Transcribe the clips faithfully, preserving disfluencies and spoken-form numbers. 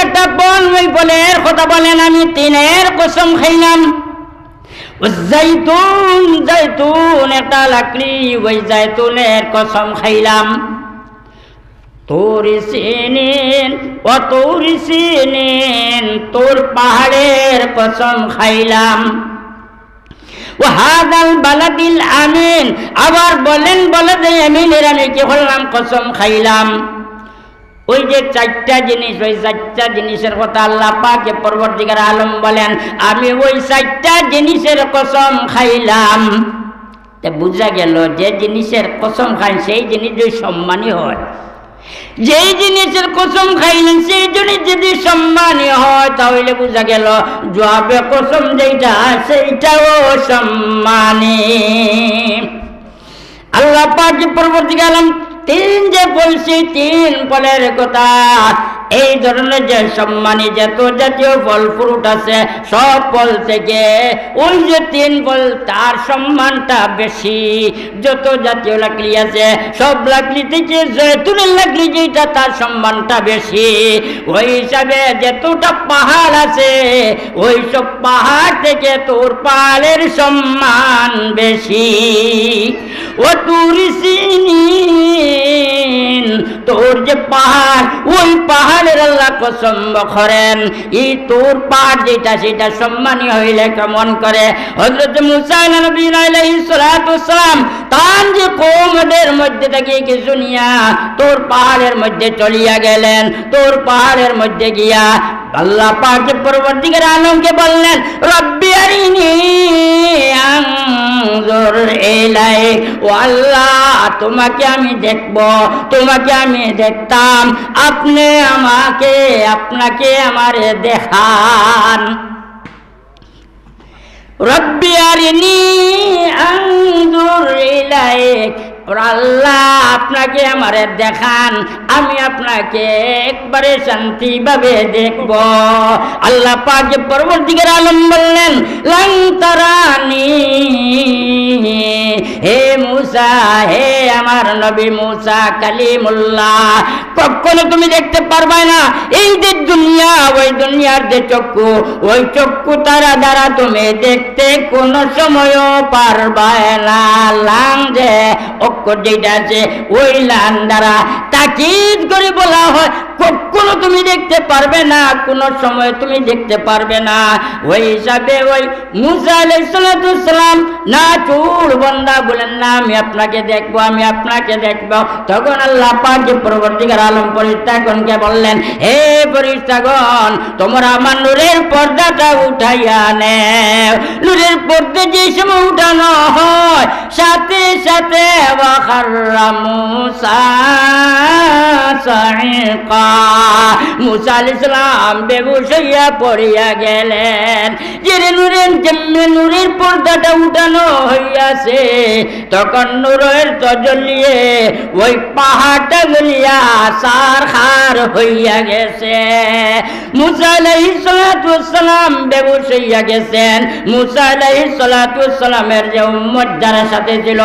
একটা ফল, ওই ফলের কথা বলেন, আমি তিনের কসম খাইলাম। ওয়াজ্জাইতুন, জাইতুন একটা লাকড়ি, ওই জাইতুনের কসম খাইলাম। তুরি সিনিন, ওয়া তুরি সিনিন, তুর পাহাড়ের কসম খাইলাম। ওয়া হাযাল বালাদিল আমিন, আবার বলেন, বলেদে আমিনের আমি কি করলাম? কসম খাইলাম। ওই যে চারটা জিনিস, ওই চারটা জিনিসের কথা আল্লাহ পাকে পরওয়ারদিগার আলম বলেন, আমি ওই চারটা জিনিসের কসম খাইলাম। তে বুঝা গেল যে জিনিসের কসম খাইন সেই জিনিস যদি সম্মানী হয়, যেই জিনিসের কসম খাইলেন সেই জিনিস যদি সম্মানী হয়, তাহলে বুঝা গেল জবাবে কসম যেইটা সেইটাও সম্মানী। আল্লাহ পাক যে পরওয়ারদিগার আলম তিন যে ফল, সেই তিন ফলের কথা, এই ধরনের যে সম্মানী যত জাতীয় ফল ফ্রুট আছে, সব ফল থেকে ওই যে তিন ফল, তার সম্মানটা বেশি। যত জাতীয় লাকড়ি আছে, সব লাকড়ি থেকে জৈতুনের লাকড়ি যেটা, তার সম্মানটা বেশি। ওই হিসাবে যতটা পাহাড় আছে, ওই সব পাহাড় থেকে তুর পাহাড়ের সম্মান বেশি। ওয়া তুরি সিনিন, তুর যে পাহাড়, ওই পাহাড়ের আল্লাহ কসম করেন, এই তুর পাহাড় যেটা, সেটা সম্মানী হইলে কেমন করে? হযরত মুসা নবী আলাইহিস সালাতু ওয়াস সালাম তান যে কওমদের মধ্যে থাকি কিছু নিয়া তুর পাহাড়ের মধ্যে চলিয়া গেলেন। তুর পাহাড়ের মধ্যে গিয়া আল্লাহ পাক যে পরওয়ারদিগার আলমকে বললেন, "রব্বি আরিনি আনজুর ইলাইক।" ও আল্লাহ, তোমাকে আমি দেখব, তোমাকে আমি দেখতাম, আপনি আমাকে, আপনাকে আমারে দেখান। রব্বি আরিনি আনজুর ইলাইক। ওর আল্লাহ, আপনাকে আমারে দেখান, আমি আপনাকে একবারে শান্তিভাবে দেখব। আল্লাহ পাক যে পরওয়ারদিগার আলম বললেন, "লান তারানি।" হে মুসা, হে আমার নবী মুসা কালিমুল্লাহ, কখনো তুমি দেখতে পারবে না। এই যে দুনিয়া, ওই দুনিয়ার যে চক্ষু, ওই চক্ষু তারা দ্বারা তুমি দেখতে কোনো সময়ও পারবে না। লান যে অক্ষর যেটা আছে, ওই লান দ্বারা তাকিদ করে বলা হয়, কখনো তুমি দেখতে পারবে না, কোনো সময় তুমি দেখতে পারবে না। ওই হিসাবে ওই মুসা আলাইহিস সালাতু ওয়াস সালাম নাচুর বান্দা বলেন, "না, আমি আপনাকে দেখব, আমি আপনাকে দেখব।" তখন আল্লাহ পাক যে পরওয়ারদিগার আলম ফিরিস্তাগণকে বললেন, "হে ফিরিস্তাগণ, তোমরা আমার নূরের পর্দাটা উঠাইয়া নেও।" নূরের পর্দা যে সময় উঠানো হয়, সাথে সাথে ওয়াখাররা মুসা সাইকা, মুসা আলাইহিস সালাম বেহুশ হইয়া পড়িয়া গেলেন। যে নূরের, যেমনে নূরের পর্দাটা উঠানো হইয়াছে, তখন নূরের তজল্লিয়ে ওই পাহাড়টা গলিয়া ছারখার হইয়া গেছে। মুসা আলাইহিস সালাতু ওয়াস সালাম বেহুশ হইয়া গেছেন। মুসা আলাইহিস সালাতু ওয়াস সালামের যে উম্মত যারা সাথে ছিল,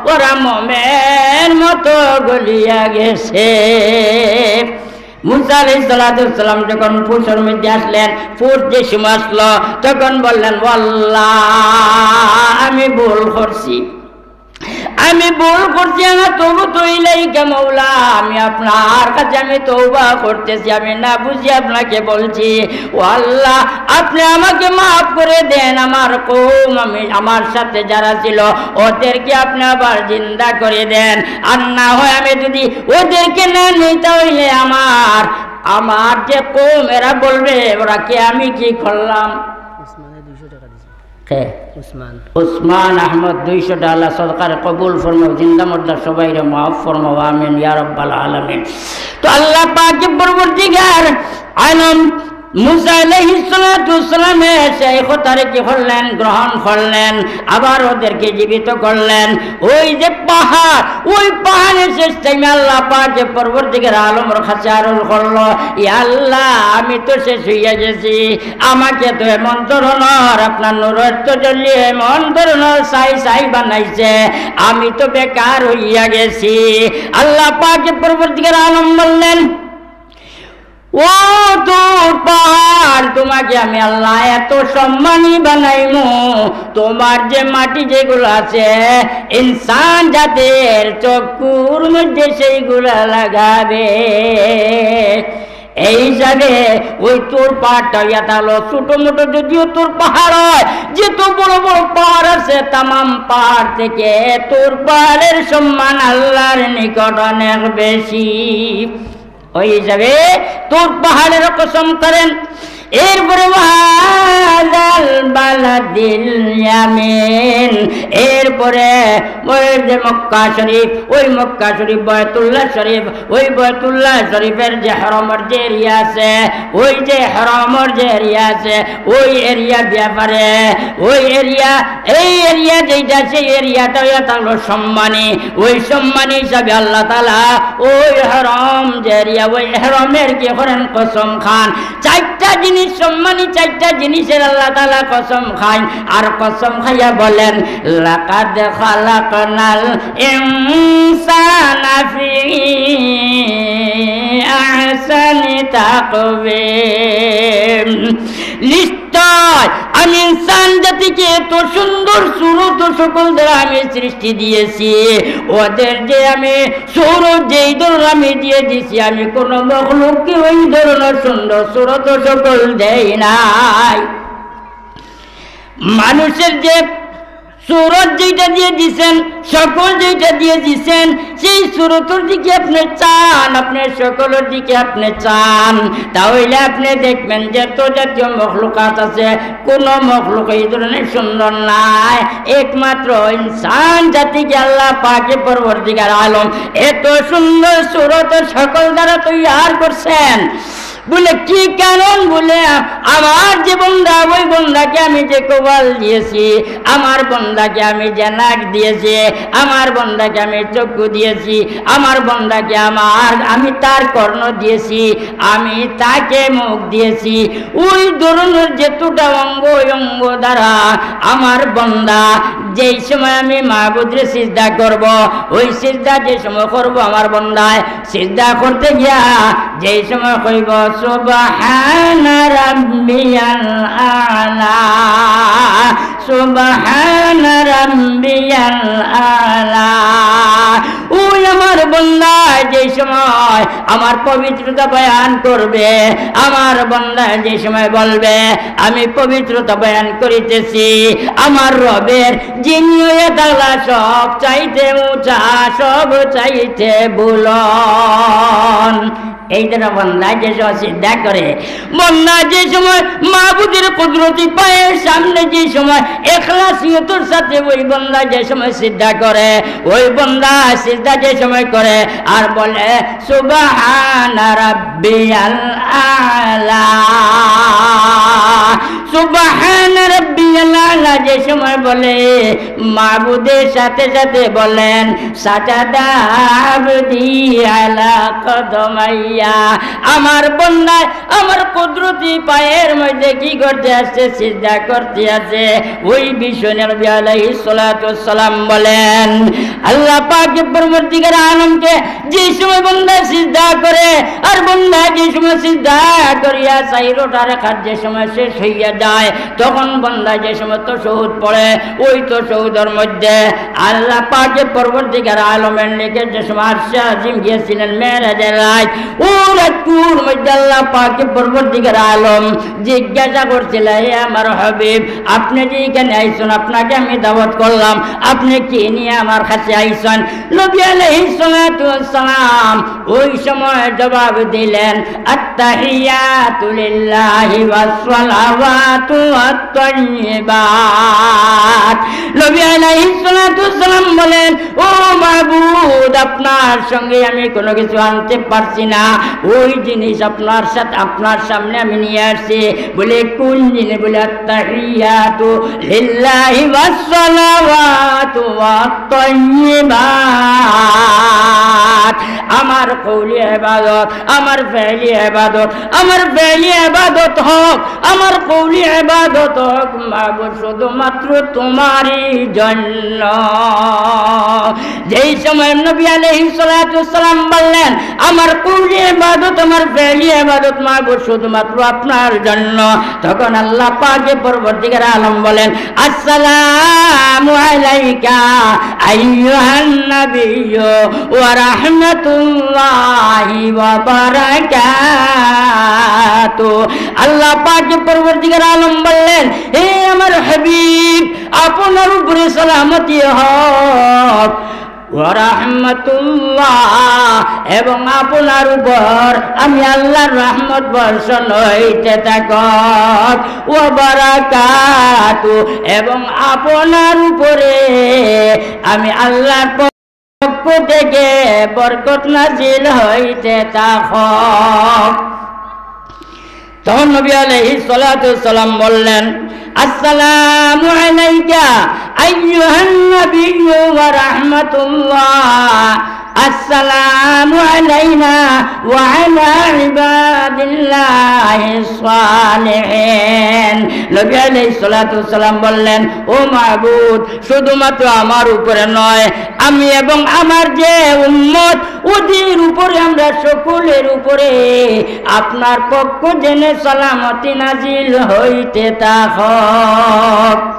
ওরা মোমের মতো গলিয়া গেছে। মুসা আলাইহিস সালাতু ওয়াস সালাম যখন ফুশর মধ্যে আসলেন, ফুশ যে সময় আসলো, তখন বললেন, "ও আল্লাহ, আমি ভুল করছি, আমি ভুল করছি, আনা তুবতু ইলাইকা মাওলা, আমি আপনার কাছে আমি তওবা করতেছি, আমি না বুঝি আপনাকে বলছি। ও আল্লাহ, আপনি আমাকে মাফ করে দেন, আমার কওম, আমি, আমার সাথে যারা ছিল, ওদেরকে আপনি আবার জিন্দা করে দেন, আর না হয় আমি যদি ওদেরকে না নিই, তাহলে আমার, আমার যে কওম, এরা বলবে, ওরা কে, আমি কি করলাম?" উসমানে দুইশো টাকা দিছে। কে? উসমান। উসমান আহমদ দুইশো টাকা, আল্লাহ সদকারে কবুল ফরমাও, জিন্দা মুর্দা সবাইরে মাফ ফরমাও, আমিন ইয়া রাব্বাল আলামিন। তো আল্লাহ পাক পরওয়ারদিগার আলম মুসা আলাইহিস সালাতু ওয়াস সালামে সেই কথারে কি করলেন? গ্রহণ করলেন, আবার ওদেরকে জীবিত করলেন। ওই যে পাহাড়, ওই পাহাড়ে শেষ টাইমে আল্লাহ পাক পরওয়ারদিগার আলমর কাছে আরজ করলো, "ইয়া আল্লাহ, আমি তো শেষ হইয়া গেছি, আমাকে তো এমন ধরনের আপনার নূরের তজল্লি এমন ধরনের ছাই ছাই বানাইছে, আমি তো বেকার হইয়া গেছি।" আল্লাহ পাক পরওয়ারদিগার আলম বললেন, "ও তো তোমাকে আমি আল্লাহ এত সম্মানী বানাইমু, তোমার যে মাটি যেগুলো আছে, ইনসান জাতির চক্ষুর মধ্যে সেইগুলা লাগাবে। এই হিসাবে ওই তুর পাহাড়টা ইয়া তাহলে ছোট মোটো যদিও তুর পাহাড় হয়, যত বড় বড় পাহাড় আছে, তামাম পাহাড় থেকে তুর পাহাড়ের সম্মান আল্লাহর নিকট অনেক বেশি। ওই হিসাবে তুর পাহাড়ের কসম করেন। এরপরে ওয়াহাদাল বালাদিল ইয়ামিন, এরপরে ওই যে মক্কা শরীফ, ওই মক্কা শরীফ, বায়তুল্লাহ শরীফ, ওই বায়তুল্লাহ শরীফের যে হরমর যে এরিয়া আছে, ওই যে হরমর যে এরিয়া আছে, ওই এরিয়া ব্যাপারে, ওই এরিয়া, এই এরিয়া যেটা, সেই এরিয়াটা ইয়া থাকলো সম্মানী। ওই সম্মানী হিসাবে আল্লাহ তাআলা ওই হরম যে এরিয়া, ওই হরমের কি করেন কসম খান। চারটা জিনিস সম্মানী, চারটা জিনিসের আল্লাহ তাআলা কসম খাইন। আর কসম খাইয়া বলেন, "লাকাদ খালাকনাল ইনসানা ফি আহসানি তাকওয়িম।" নিশ্চয় আমি ইনসান জাতিকে এত সুন্দর সুরত ও শকল দ্বারা আমি সৃষ্টি দিয়েছি, ওদের যে আমি সুরত যেই ধরনের আমি দিয়ে দিছি, আমি কোনো মখলুককে ওই ধরনের সুন্দর সুরত ও শকল দেই নাই। মানুষের যে সুরত যেটা দিয়ে দিছেন, শকল যেটা দিয়ে দিছেন, সেই সুরতর দিকে আপনি চান, আপনি শকলর দিকে আপনি চান, তাহলে আপনি দেখবেন যে যত জাতীয় মখলুকাত আছে, কোনো মখলুক এই ধরনের সুন্দর নাই, একমাত্র ইনসান জাতিকে আল্লাহ পাকে পরওয়ারদিগার আলম এত সুন্দর সুরত ও শকল দ্বারা তৈয়ার করছেন। বলে, "কি কারণ?" বলে, "আ-, আমার যে বন্দা, ওই বন্দাকে আমি যে কপাল দিয়েছি, আমার বন্দাকে আমি যে নাক দিয়েছি, আমার বন্দাকে আমি চক্ষু দিয়েছি, আমার বন্দাকে আমার, আমি তার কর্ণ দিয়েছি, আমি তাকে মুখ দিয়েছি।" ওই ধরনের যেতটা অঙ্গ, ওই অঙ্গ দ্বারা আমার বন্দা যেই সময় আমি মাবুদরে সিজদা করব, ওই সিজদা যে সময় করব আমার বন্দায়, সিজদা করতে গিয়া যেই সময় কইব, "সুবহানা রাব্বিয়াল আলা, সুবহানা রাব্বিয়াল আলা।" ওই আমার বন্দা যে সময় আমার পবিত্রতা বয়ান করবে, আমার বন্দা যে সময় বলবে, "আমি পবিত্রতা বয়ান করিতেছি আমার রবের, যিনি হইয়া তাআলা সব চাইতে উঁচা, সব চাইতে বুলন্দ।" এই জন্য বন্দা যে সময় সিজদা করে, বন্দা যে সময় মাবুদের কুদরতি পায়ের সামনে যে সময় এখলাসিয়তর সাথে ওই বন্দা যে সময় সিজদা করে, ওই বন্দা সিজদা যে সময় করে আর বলে, "সুবহানা রাব্বিয়াল আলা।" সুবহানা রাব্বিয়াল আলা যে সময় বলে, মাবুদের সাথে সাথে বলেন, "সাজাদা আবদি আলা কদমাইয়া।" আমার বন্দায় আমার কুদরতি পায়ের মধ্যে কি করতে আসছে? সিজদা করতে আছে। ওই বিষয়ে নবী আলাইহিস সালাতু ওয়াস সালাম বলেন, আল্লাহ পাকে পরওয়ারদিগার আলমকে যে সময় বন্দা সিজদা করে, আর বন্দা যে সময় সিজদা করিয়া চাইরোটা রাকাত যে সময় শেষ হইয়া যায়, তখন বন্দা যে সময় তাশাহুদ পড়ে, ওই তাশাহুদর মধ্যে আল্লাহ পাকে পরওয়ারদিগার আলমের নিকট যে সময় আরশে আজিম গিয়েছিলেন মেরাজের রাত, ও রাতকুর মধ্যে আল্লাহ পাকে পরওয়ারদিগার আলম জিজ্ঞাসা করছিলেন, "হে আমার হাবিব, আপনি যে এখানে আইছেন, আপনাকে আমি দাওয়াত করলাম, আপনি কি নিয়ে আমার কাছে আইছেন?" নবী আলাইহিস সালাতু ওয়াস সালাম ওই সময় জবাব দিলেন, "আত্তাহিয়াতু লিল্লাহি ওয়াস সালাওয়াতু ওয়াত তাইয়্যিবাত।" নবী আলাইহিস সালাতু ওয়াস সালাম বলেন, "ও মাবুদ, আপনার সঙ্গে আমি কোনো কিছু আনতে পারছি না, ওই জিনিস আপনার সাথে, আপনার সামনে আমি নিয়ে আসছি।" বলে, "কোন জিনিস?" বলে, "আত্তাহিয়াতু লিল্লাহি ওয়াস সালাওয়াতু ওয়াত তাইয়্যিবাত।" আমার কওলি ইবাদত, আমার ফেলি ইবাদত, আমার ফেলি ইবাদত হোক, আমার কৌলি ইবাদত হোক, মাবুদ শুধুমাত্র তোমারই জন্য। যেই সময় নবী আলাইহিস সালাতু ওয়াস সালাম বললেন, "আমার কৌলি ইবাদত, আমার ফেলি ইবাদত মাবুদ শুধুমাত্র আপনার জন্য," তখন আল্লাহ পাকে পরওয়ারদিগার আলম বলেন, "আসসালামু আলাইকা আইয়ুহান নাবিয়্যু ওয়া রাহমাতুল্লাহি ওয়া বারাকাতুহু।" আল্লাহ পাকে পরওয়ারদিগার আলম বললেন, "হে আমার হাবিব, আপনার উপরে সালামতি হোক, ওয়া রাহমাতুল্লাহ, এবং আপনার উপর আমি আল্লাহর রহমত বর্ষণ হইতে থাকুক, ওয়া বারাকাতু, এবং আপনার উপরে আমি আল্লাহর পক্ষ থেকে বরকত নাজিল হইতে থাকুক।" তখন নবী আলাইহিস সালাতু ওয়াস সালাম বললেন, "আসসালামু আলাইকা আইয়ুহান নাবিয়্যু ওয়া রাহমাতুল্লাহ, আসসালামু আলাইনা ওয়া আলা ইবাদিল্লাহিস সালিহিন।" নবী আলাইহিস সালাতু ওয়াস সালাম বললেন, "ও মাবুদ, শুধুমাত্র আমার উপরে নয়, আমি এবং আমার যে উম্মত, ওদের উপরে, আমরা সকলের উপরে আপনার পক্ষ যেন সালামতি নাজিল হইতে থাকুক।"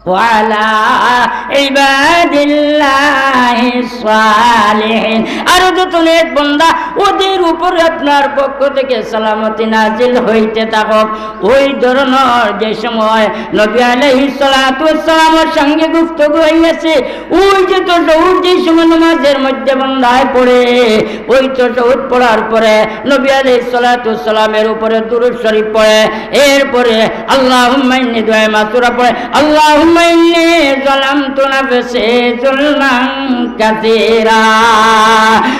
ওয়ালা ইবাদিল্লাহিস সালিহিন। আরো যত নেক বান্দা, ওদের উপরে আপনার পক্ষ থেকে সালামতি নাজিল হইতে থাকুক। ওই ধরনের যে সময় নবী আলাইহিস সালাতু ওয়াস সালামের সঙ্গে গুফতগু হইয়াছে, ওই যে তাশাহুদ যে সময় নামাজের মধ্যে বান্দায় পড়ে, ওই তাশাহুদ পড়ার পরে নবী আলাইহিস সালাতু ওয়াস সালামের উপরে দুরূদ শরীফ পড়ে, এরপরে আল্লাহুম্মা ইন্নী দোয়ায়ে মাসুরা পড়ে, "আল্লাহুম্মা ইন্নী যালামতু নাফসি যুলমান কাসীরা।"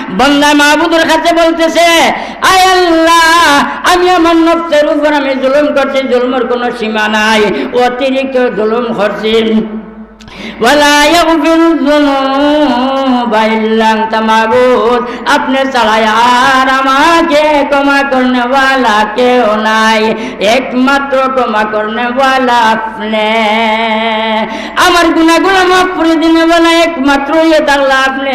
বান্দা মাবুদের কাছে বলতেছে, "আয় আল্লাহ, আমি আমার নফসের উপর আমি জুলুম করছি, জুলুমের কোনো সীমা নাই, অতিরিক্ত জুলুম করছি।" ওয়ালা ইয়াগফিরুয যুনুবা ইল্লা আনতা, মাবুদ, আপনি ছাড়া আর আমাকে ক্ষমা করনেওয়ালা কেউ নাই, একমাত্র ক্ষমা করনেওয়ালা আপনি। আমার গুনাহগুলো মাফ করে দিনেওয়ালা একমাত্র ইয়ে থাকলা আপনি।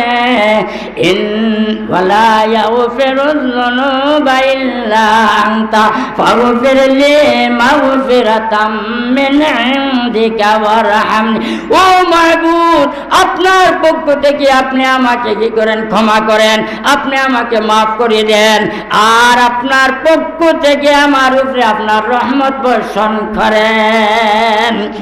ইন, ওয়ালা ইয়াগফিরুয যুনুবা ইল্লা আনতা, ফাগফির লি মাগফিরাতাম মিন ইনদিকা ওয়ারহামনি। ও মাবুদ, আপনার পক্ষ থেকে আপনি আমাকে কি করেন? ক্ষমা করেন, আপনি আমাকে মাফ করে দেন, আর আপনার পক্ষ থেকে আমার উপরে আপনার রহমত বর্ষণ করেন।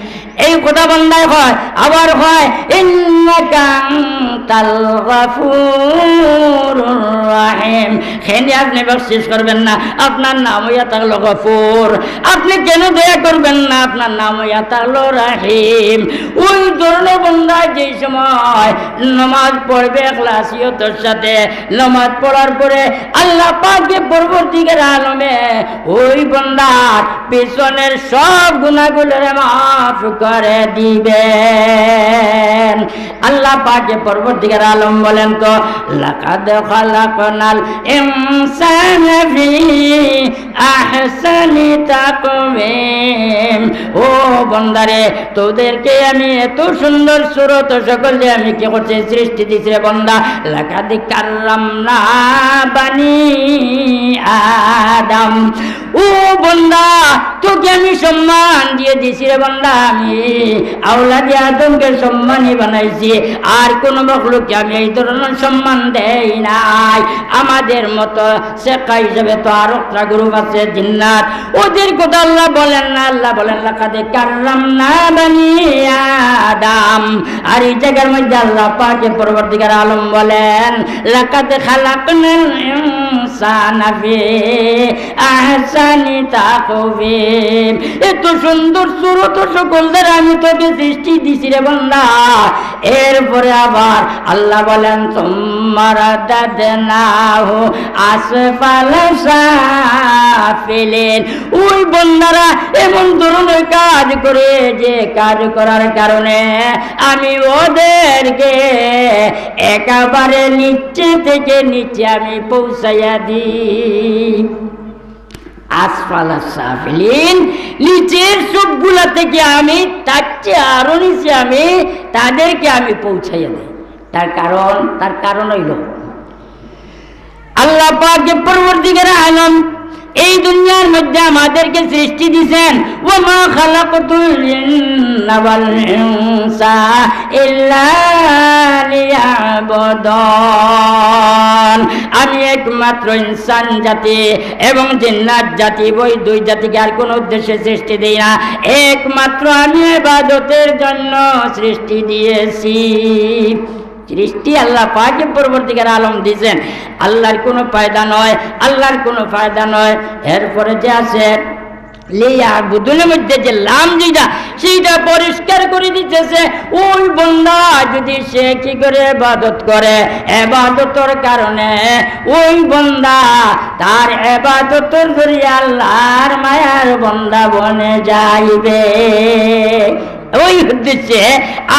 এই কথা বান্দায় কয়, আবার কয়, "ইন্নাকা আনতাল গাফুরুর রাহিম।" কেনে আপনি বকশিশ করবেন না? আপনার নাম অইয়া থাকলো গফুর। আপনি কেনে দয়া করবেন না? আপনার নাম অইয়া থাকলো রাহিম। ওই ধরনের বান্দা যেই সময় নামাজ পড়বে এখলাসিয়তর সাথে, নামাজ পড়ার পরে আল্লাহ পাকে পরওয়ারদিগার আলমে ওই বান্দার পিছনের সব গুনাহগুলোরে মাফ করে দিবেন। আল্লাহ পাকে পরওয়ারদিগার আলম বলেন তো, "লাকাদ খালাকনাল ইনসানা ফি আহসানি তাকওয়িম।" ও বন্দারে, তোদেরকে আমি এত সুন্দর সুরত সকল যে আমি কি করছি, সৃষ্টি দিছি রে বন্দা। লাকাদ কাররামনা বানি আদম। ও বন্দা, তোকে আমি সম্মান দিয়ে দিছি রে বন্দা, আমি আওলাদে আদমকে সম্মানী বানাইছি, আর কোনো মখলুককে আমি এই ধরনের সম্মান দেই নাই। আমাদের মতো শেখা হিসেবে তো আর একটা গ্রুপ আছে জিন্নাত, ওদের কথা আল্লাহ বলেন না, আল্লাহ বলেন, "লাকাদ কাররামনা বানি আদম।" আর এই জায়গার মধ্যে আল্লাহ পাকে পরওয়ারদিগার আলম বলেন, "লাকাদ খালাকনাল ইনসানা ফি আহসানি তাকওয়িম।" এত সুন্দর সুরত সকল দ্বারা আমি তোকে সৃষ্টি দিছি রে বান্দা। এরপরে আবার আল্লাহ বলেন, "সুম্মা রাদাদনাহু আসফালা সাফিলিন।" ওই বন্দারা এমন ধরনের কাজ করে, যে কাজ করার কারণে আমি ওদেরকে একেবারে নিচে থেকে নিচে আমি পৌঁছাইয়া দিই। আসফালা সাফিলিন, নিচের সবগুলা থেকে আমি, তার চেয়ে আরো নিচে আমি তাদেরকে আমি পৌঁছাইয়া দেই। তার কারণ, তার কারণ হইল, আল্লাহ পাকে পরওয়ারদিগারে আলম এই দুনিয়ার মধ্যে আমাদেরকে সৃষ্টি দিছেন। ওয়া মা খালাকতুল জিন্না ওয়াল ইনসা ইল্লা লিয়াবুদুন। আমি একমাত্র ইনসান জাতি এবং জিন্নাত জাতি, ওই দুই জাতিকে আর কোনো উদ্দেশ্যে সৃষ্টি দেই না। একমাত্র আমি ইবাদতের জন্য সৃষ্টি দিয়েছি। সৃষ্টি আল্লাহ পাকে পরওয়ারদিগারে আলম দিছেন। আল্লাহর কোনো ফায়দা নয়, আল্লাহর কোনো ফায়দা নয়। এরপরে যে আছে, লিয়াবুদুনের মধ্যে যে লাম যেটা, সেইটা পরিষ্কার করে দিতেছে। ওই বন্দা যদি সে কি করে ইবাদত করে, ইবাদতর কারণে ওই বন্দা তার ইবাদতর জরিয়া আল্লাহর মায়ার বন্দা বনে যাইবে। ওই উদ্দেশ্যে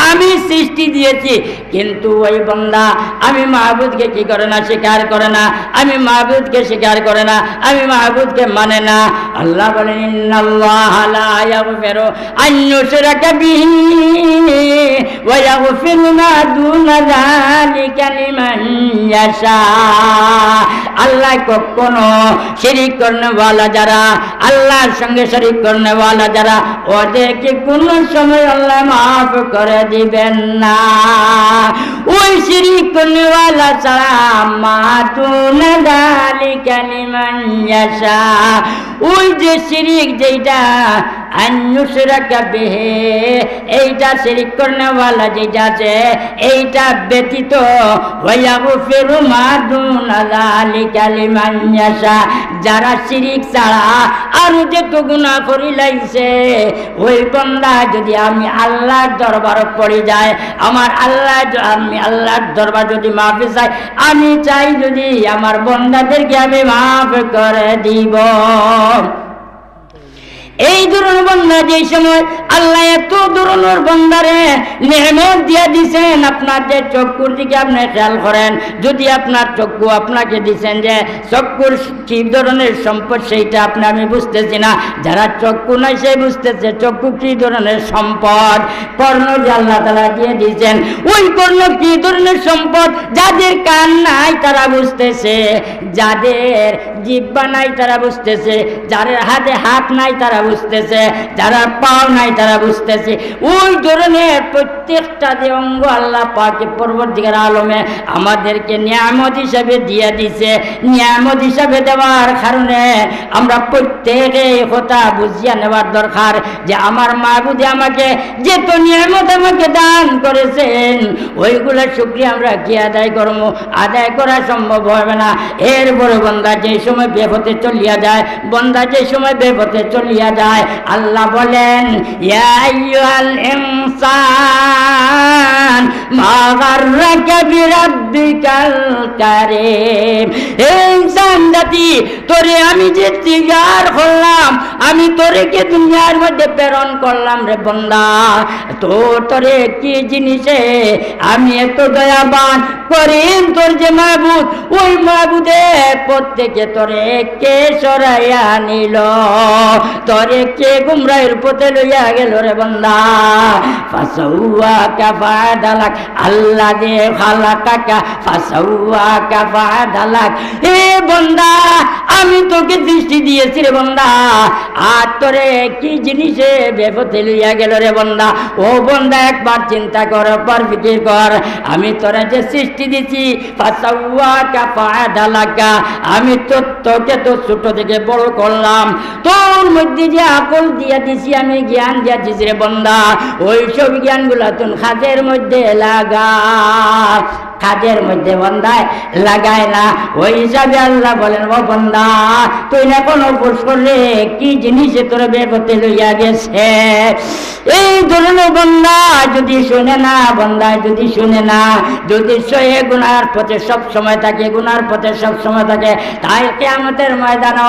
আমি সৃষ্টি দিয়েছি, কিন্তু ওই বন্দা আমি মাবুদকে কি করে না, স্বীকার করে না, আমি মাবুদকে স্বীকার করে না, আমি মাবুদকে মানে না। আল্লাহ বলেন, ইন্নাল্লাহা লা ইয়াগফিরু আন ইউশরাকা বিহি ওয়া ইয়াগফিরু মা দুনা যালিকা লিমান ইয়াশা। আল্লাহ কখনো শিরিক করনেওয়ালা যারা, আল্লাহর সঙ্গে শরিক করনেওয়ালা যারা, ওদেরকে কোনো সময় আল্লাহ মাফ করে দিবেন না। ওই শিরিক করনেওয়ালা ছাড়া, মা দুনা যালিকা লিমান ইয়াশা, ওই যে শিরিক যেটা, আন ইউশরাকা বিহি, এইটা শিরিক করনেওয়ালা যেটা আছে, এইটা ব্যতীত, ওয়া ইয়াগফিরু মা দুনা যালিকা লিমান ইয়াশা, যারা শিরিক ছাড়া আরো যত গুনাহ করিলাইছে, ওই বন্দা যদি আমি আল্লাহর দরবারো পড়ি যায়, আমার আল্লাহ য-, আমি আল্লাহর দরবার যদি মাফি চাই, আমি চাই যদি আমার বন্দাদেরকে আমি মাফ করে দিব। এই ধরনের বন্দা যেই সময় আল্লাহ এত ধরনের বন্দারে নিয়ামত দিয়া দিছেন, আপনার যে চক্ষুর দিকে আপনি খেয়াল করেন, যদি আপনার চক্ষু আপনাকে দিছেন যে চক্ষুর কি ধরনের সম্পদ, সেইটা আপনি আমি বুঝতেছি না। যারা চক্ষু নাই, সে বুঝতেছে চক্ষু কি ধরনের সম্পদ। কর্ণ যে আল্লাহ তাআলা দিয়ে দিয়েছেন, ওই কর্ণ কি ধরনের সম্পদ? যাদের কান নাই, তারা বুঝতেছে, যাদের জিহ্বা নাই, তারা বুঝতেছে, যাদের হাতে হাত নাই, তারা বুঝতেছে, যারা পাও নাই, তারা বুঝতেছে। ওই ধরনের প্রত্যেকটা যে অঙ্গ আল্লাহ পাকে পরওয়ারদিগার আলমে আমাদেরকে নিয়ামত হিসাবে দিয়ে দিছে, নিয়ামত হিসাবে দেওয়ার কারণে আমরা প্রত্যেকে এই কথা বুঝিয়া নেওয়ার দরকার যে আমার মাবুদে আমাকে যত নিয়ামত আমাকে দান করেছেন, ওইগুলা শুকরিয়া আমরা কি আদায় করবো? আদায় করা সম্ভব হবে না। এরপরে বন্দা যে সময় বেপথে চলিয়া যায়, বন্দা যে সময় বেপথে চলিয়া যায়, আল্লাহ বলেন, ইয়া আইয়ুহাল ইনসান মা গাররাকা বিরাব্বিকাল কারীম। হে ইনসান জাতি, তোরে আমি যে তৈয়ার করলাম, আমি তোরে কে দুনিয়ার মধ্যে প্রেরণ করলাম রে বন্দা, তো তোরে কি জিনিসে আমি এত দয়াবান করিম, তোর যে মাবুদ, ওই মাবুদে পথ থেকে তোরে কে সরাইয়া নিল, তোরে কে গুমরাহির পথে লইয়া গেল রে বন্দা। ফাসাওয়াকা ফাআদালাক, আল্লাযী খালাকাকা ফাসাওয়াকা ফাআদালাক। এ বন্দা, আমি তোকে সৃষ্টি দিয়েছি রে বন্দা, আর তোরে কি জিনিসে বেপথে লইয়া গেল রে বন্দা? ও বন্দা, একবার চিন্তা কর, একবার ফিকির কর, আমি তোরে যে সৃষ্টি দিছি, ফাসাওয়াকা ফাআদালাকা, আমি তো তোকে তো ছোট থেকে বড় করলাম, তোর মধ্যে যে আকল দিয়া দিছি, আমি জ্ঞান দিয়া দিছি রে বন্দা, ওই সব জ্ঞানগুলা তুই কাজের মধ্যে লাগা। কাজের মধ্যে বন্দায় লাগায় না। ওই হিসাবে আল্লাহ বলেন, ও বন্দা, তুই না কোনো ভুল করলে কি জিনিসে তোর বেপথে লইয়া গেছে? এই ধরনের বন্দা যদি শুনে না, বন্দা যদি শুনে না, যদি সে গুনার পথে সব সময় থাকে, গুনার পথে সব সময় থাকে, তাই কিয়ামতের ময়দানে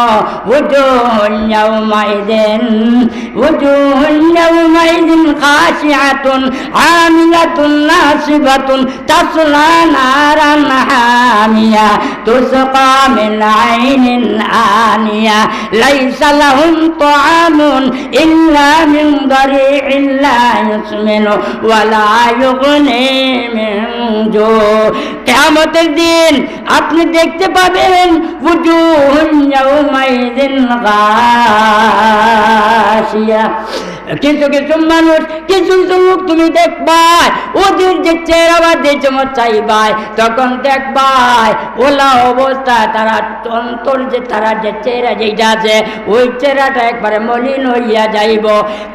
উজুহুন ইয়াউমাইযিন, উজুহুন ইয়াউমাইযিন খাশিআতুন, আমিলাতুন নাসিবাতুন, তাসলা نارا حامية تسقى من عين آنية ليس لهم طعام إلا من ضريع لا يسمن ولا يغني من جوع। কিয়ামতের দিন আপনি দেখতে পাবেন, وجوه يومئذ خاشعة। কিছু কিছু মানুষ, কিছু কিছু লোক তুমি দেখবায়, ওদের যে চেহারা বা যে চমক চাইবায়, তখন দেখবায় ওলা অবস্থায় তারা অন্তর যে, তারা যে চেহারা যেটা আছে, ওই চেহারাটা একবারে মলিন হইয়া যাইব।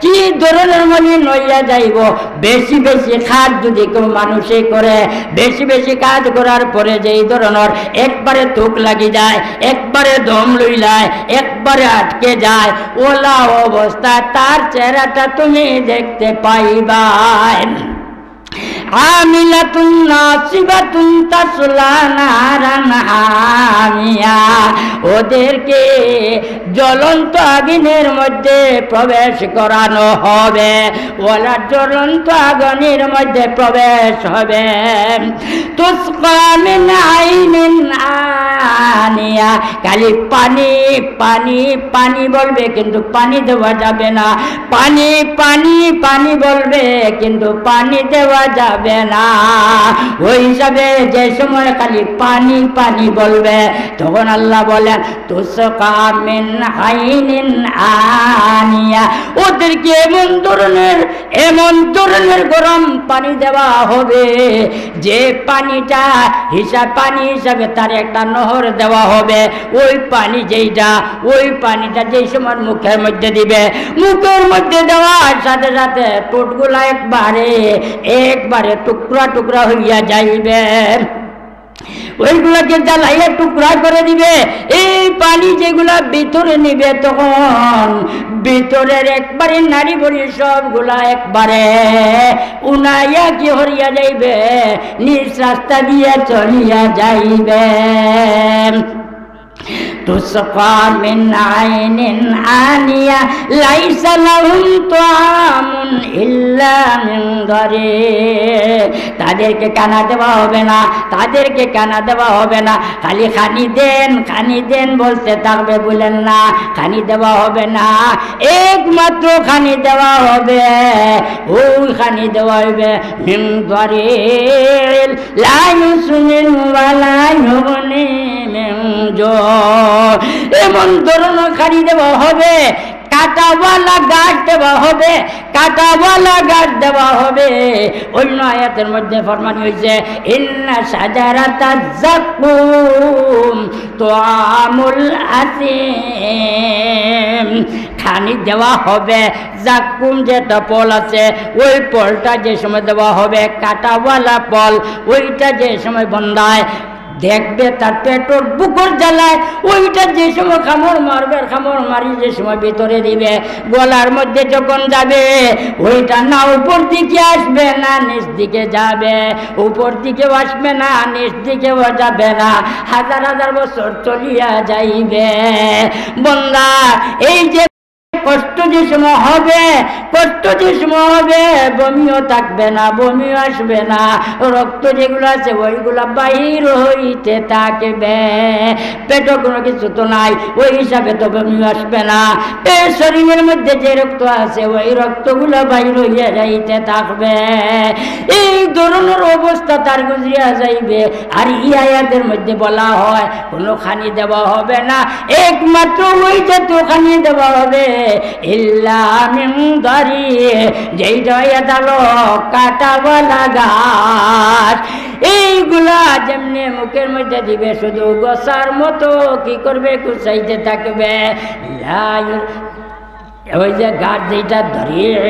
কি ধরনের মলিন হইয়া যাইব? বেশি বেশি কাজ যদি কেউ মানুষে করে, বেশি বেশি কাজ করার পরে যেই ধরনের একবারে থুক লাগি যায়, একবারে দম লইলায়, একবারে আটকে যায়, ওলা অবস্থায় তার চেহারাটা তুমি দেখতে পাইবায়। عاملة ناصبة تصلى نارا حامية। ওদেরকে জ্বলন্ত আগুনের মধ্যে প্রবেশ করানো হবে। ওরা জ্বলন্ত আগুনের মধ্যে প্রবেশ হবে। تسقى من عين آنية। খালি পানি, পানি, পানি বলবে, কিন্তু পানি দেওয়া যাবে না। পানি, পানি, পানি বলবে, কিন্তু পানি দেওয়া যাবে না। ওই হিসাবে যে সময় খালি পানি, পানি বলবে, তখন আল্লাহ বলেন, تسقى من عين آنية। ওদেরকে এমন ধরনের, এমন ধরনের গরম পানি দেওয়া হবে, যে পানিটা হিসাব, পানি হিসাবে তার একটা নহর দেওয়া হবে। ওই পানি যেইটা, ওই পানিটা যেই সময় মুখের মধ্যে দিবে, মুখের মধ্যে দেওয়ার সাথে সাথে ঠোঁটগুলা একবারে, একবারে টুকরা টুকরা হইয়া যাইবে। ওইগুলাকে জ্বালাইয়া টুকরা করে দিবে। এই পানি যেগুলা ভিতরে নিবে, তখন ভিতরের একবারে নাড়ি ভুড়ি সবগুলা একবারে উনাইয়া কি হরিয়া যাইবে, নিজ রাস্তা দিয়া চলিয়া যাইবে। تسقى من عين آنية ليس لهم طعام إلا من ضريع। তাদেরকে খানা দেওয়া হবে না, তাদেরকে খানা দেওয়া হবে না। খালি খানি দেন, খানি দেন বলতে থাকবে, বলেন না, খানি দেওয়া হবে না। একমাত্র খানি দেওয়া হবে, ওই খানি দেওয়া হবে من ضريع لا يسمن ولا يغني من جوع। এমন ধরনের খানি দেওয়া হবে, কাঁটাওয়ালা গাছ দেওয়া হবে, কাঁটাওয়ালা গাছ দেওয়া হবে। অন্য আয়াতের মধ্যে ফরমান হয়েছে, إن شجرة الزقوم طعام الأثيم। খানি দেওয়া হবে, জাক্কুম যেটা ফল আছে, ওই ফলটা যে সময় দেওয়া হবে, কাঁটাওয়ালা ফল, ওইটা যে সময় বন্দায় দেখবে তার পেটর ভুকর জ্বালায়, ওইটা যে সময় কামড় মারবে, আর কামড় মারি যে সময় ভিতরে দিবে, গলার মধ্যে যখন যাবে, ওইটা না উপর দিকে আসবে না নিচ দিকে যাবে, উপর দিকেও আসবে না নিচ দিকেও যাবে না, হাজার হাজার বছর চলিয়া যাইবে। বন্দা, এই যে কষ্ট যে সময় হবে, কষ্ট যে সময় হবে, বমিও থাকবে না, বমিও আসবে না, রক্ত যেগুলো আছে ওইগুলা বাহির হইতে থাকবে। পেটও কোনো কিছু তো নাই, ওই হিসাবে তো বমিও আসবে না। এই শরীরের মধ্যে যে রক্ত আছে ওই রক্তগুলো বাহির হইয়া যাইতে থাকবে। এই ধরনের অবস্থা তার গুজরিয়া যাইবে। আর এই আয়াতের মধ্যে বলা হয়, কোনো খানি দেওয়া হবে না, একমাত্র ওই জাতীয় খানি দেওয়া হবে, إلا من ضريع, যেইটা হইয়া দাঁড়ালো কাঁটাওয়ালা গাছ। এইগুলা যেমনে মুখের মধ্যে দিবে, শুধু গোসার মতো কি করবে, কুচাইতে থাকবে। لا ওই যে গাছ যেটা ضريع,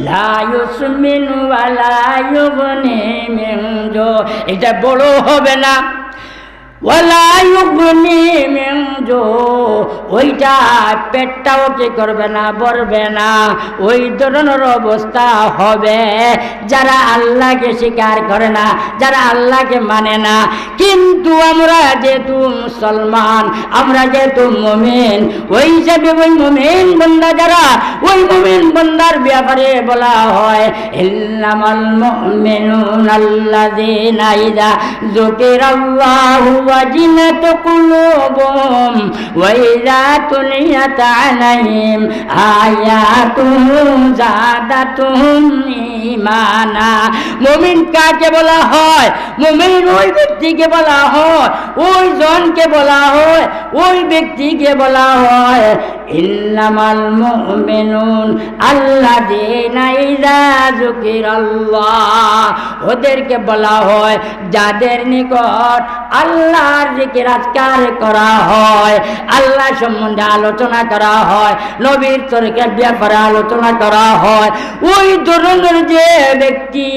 لا يسمن ولا يغني من جوع, এটা বড় হবে না। ولا يغني من তো ওইটা পেটটাও কি করবে না, ভরবে না। ওই ধরনের অবস্থা হবে যারা আল্লাহকে স্বীকার করে না, যারা আল্লাহকে মানে না। কিন্তু আমরা যেহেতু মুসলমান, আমরা যেহেতু মুমিন, ওই হিসাবে ওই মুমিন বান্দা যারা, ওই মুমিন বান্দার ব্যাপারে বলা হয়, إنما المؤمنون الذين إذا ذكر الله وجلت قلوبهم وإذا تليت عليهم آياته زادتهم إيمانا। মুমিন কাকে বলা হয়? মুমিন ওই ব্যক্তিকে বলা হয়, ওই জনকে বলা হয়, ওই ব্যক্তিকে বলা হয় إنما المؤمنون الذين إذا ذكر الله। ওদেরকে বলা হয় যাদের নিকট আল্লাহর জিকির আজকার করা হয়, আল্লাহ সম্বন্ধে আলোচনা করা হয়, নবীর তরিকার ব্যাপারে আলোচনা করা হয়। ওই ধরনের যে ব্যক্তি,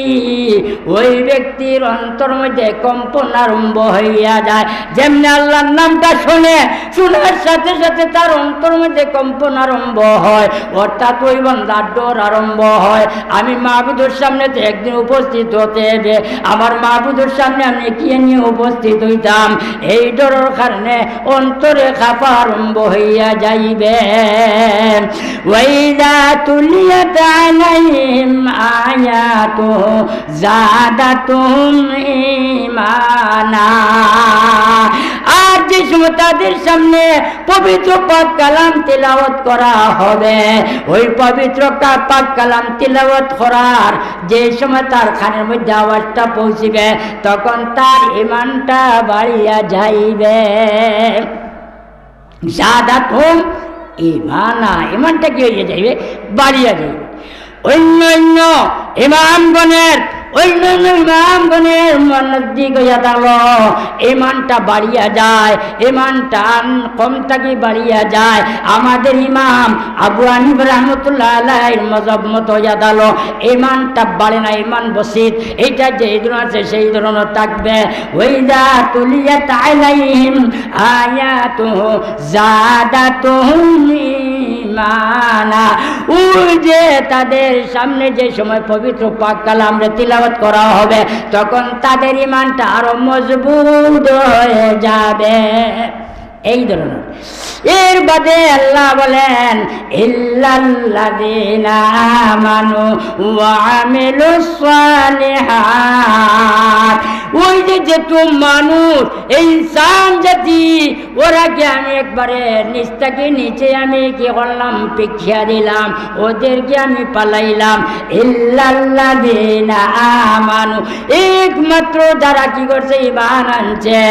ওই ব্যক্তির অন্তর মধ্যে কম্পন আরম্ভ হইয়া যায়। যেমনি আল্লাহর নামটা শুনে, শোনার সাথে সাথে তার অন্তর মধ্যে কম্পন আরম্ভ হয়, অর্থাৎ ওই বান্দার ডর আরম্ভ হয়। আমি মাবুদর সামনে তো একদিন উপস্থিত হতে হবে, আমার মাবুদর সামনে আমি কি নিয়ে উপস্থিত হইতাম, এই ডরের কারণে অন্তরে কাঁপা আরম্ভ হইয়া যাইবে। وإذا تليت عليهم آياته زادتهم إيمانا। আর যে সময় তাদের সামনে পবিত্র পাক কালাম তিলাওয়াত করা হবে, ওই পবিত্র কা-, পাক কালাম তিলাওয়াত করার যে সময় তার কানের মধ্যে আওয়াজটা পৌঁছিবে, তখন তার ইমানটা বাড়িয়া যাইবে। زادتهم إيمانا, ইমানটা কি হইয়া যাইবে? বাড়িয়া যাইবে। অন্য অন্য ইমামগণের, অন্য অন্য ইমামগণের নজদিক হইয়া দাঁড়ালো, ইমানটা বাড়িয়া যায়, ইমানটা কম থাকি বাড়িয়া যায়। আমাদের ইমাম আবু হানিফা রহমতুল্লাহ আলাইহির মজহব মতো হইয়া দাঁড়ালো, ইমানটা বাড়ে না, ইমান বসিত। এইটা যেই ধরনের আছে সেই ধরনের থাকবে। وإذا تليت عليهم آياته زادتهم إيمانا। ওই যে তাদের সামনে যে সময় পবিত্র পাক কালামরে তিলাওয়াত করা হবে, তখন তাদের ইমানটা আরো মজবুত হয়ে যাবে। এই ধরনের। এর বাদে আল্লাহ বলেন, إلا الذين آمنوا وعملوا الصالحات। ওই যে যেহেতু মানুষ, এই ইনসান জাতি, ওরাকে আমি একবারে নিচ থাকি নিচে আমি কি করলাম, পিছিয়া দিলাম, ওদেরকে আমি ফালাইলাম। إلا الذين آمنوا, একমাত্র যারা কি করছে, ইমান আনছে,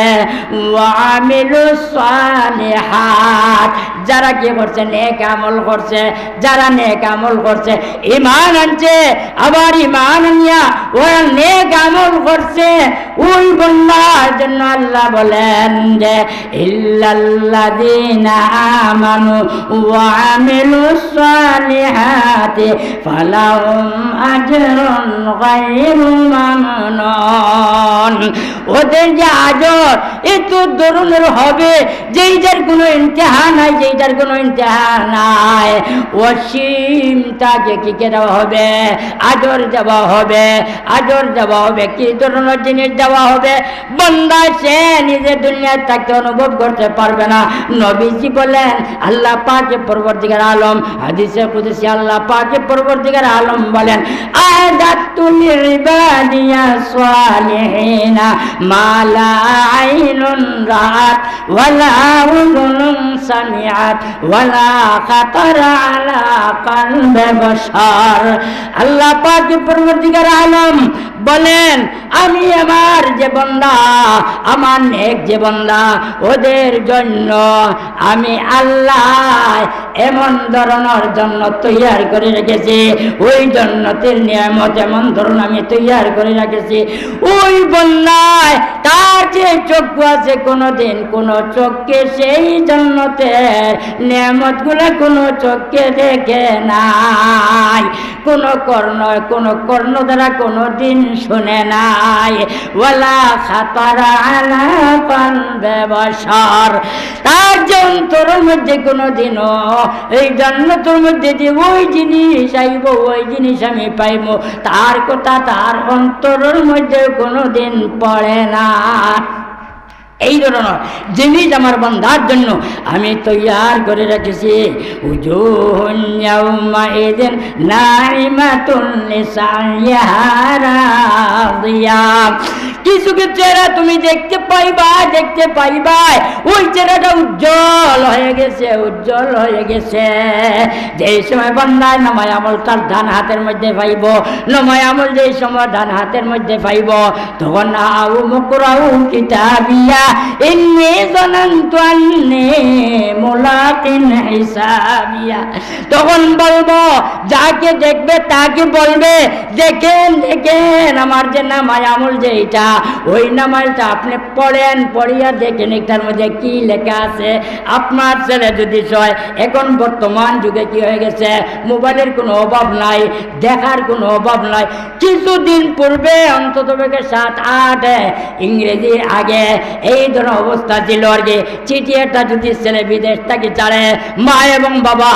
وعملوا الصالحات, যারা কি করছে, নেক আমল করছে, যারা নেক আমল করছে, ইমান আনছে, আবার ইমান আনিয়া ওরা নেক আমল করছে, ওই বান্দার জন্য আল্লাহ বলেন যে, إلا الذين آمنوا وعملوا الصالحات فلهم أجر غير ممنون। ওদের যে আজর, এত ধরনের হবে, যেইটার কোনো ইন্তেহা নাই, যেইটার কোনো ইন্তেহা নাই। অসীম তাকে কি কে দেওয়া হবে? আজর দেওয়া হবে। আজর দেওয়া হবে। কি ধরনের জিনিস দেওয়া হবে? বান্দা সে নিজে দুনিয়ায় থাকতে অনুভব করতে পারবে না। নবীজি বলেন, আল্লাহ পাকে পরওয়ারদিগার আলম, হাদিসে কুদসি আল্লাহ পাকে পরওয়ারদিগার আলম বলেন, أعددت لعبادي الصالحين ما لا عين رأت ولا أذن سمعت ولا خطر على قلب بشر। আল্লাহ পাকে পরওয়ারদিগার আলম বলেন, আমি আমার যে বান্দা, আমার নেক যে বান্দা, ওদের জন্য আমি আল্লাহ এমন ধরনের জন্নত তৈয়ার করে রেখেছি, ওই জন্নতের নিয়ামত এমন ধরন আমি তৈয়ার করে রেখেছি। ওই বান্দায় তার যে চক্ষু আছে, কোনোদিন কোনো চক্ষে সেই জন্নতের নিয়ামতগুলো কোনো চক্ষে দেখে নাই। কোনো কর্ণ, কোনো কর্ণ দ্বারা কোনোদিন শুনে নাই। ওয়ালা খাতারা আলা কলবে বশর। তার যে অন্তরর মধ্যে কোনোদিনও এই জান্নাতর মধ্যে যে ওই জিনিস আইবো, ওই জিনিস আমি পাইমু, তার কথা তার অন্তরর মধ্যে কোনোদিন পড়ে না। এই ধরনর জিনিস আমার বান্দার জন্য আমি তৈয়ার করে রেখেছি। উজুহুন ইয়াউমাইদিন নাইমাতুন লিসাইহা রাদিয়া। কিছু কিছু চেহারা তুমি দেখতে পাইবা, দেখতে পাইবা, ওই চেহারাটা উজ্জ্বল হয়ে গেছে, উজ্জ্বল হয়ে গেছে। যেই সময় বান্দায় নামায় আমল তার ডান হাতের মধ্যে পাইবো, নামায় আমল যেই সময় ডান হাতের মধ্যে পাইবো, তখন হাউমুকরাউ কিতাবিয়া, ইন্নী যানানতু আন্নী মুলাকিন হিসাবিয়া। তখন বলবো, যাকে দেখবে তাকে বলবে, "দেখেন, দেখেন, আমার যে নামায় আমল যে এটা, ওই নামায়টা আপনি পড়েন, পড়িয়া দেখেন এটার মধ্যে কি লেখা আছে। আপনার ছেলে যদি সয়, এখন বর্তমান যুগে কি হয়ে গেছে, মোবাইলের কোনো অভাব নাই, দেখার কোনো অভাব নাই।" কিছুদিন পূর্বে অন্তত পক্ষে সাত আট ইংরেজির আগে এই ধরনের অবস্থা ছিল আর কি। চিঠি একটা যদি ছেলে বিদেশ থাকি ছাড়ে, মা এবং বাবা,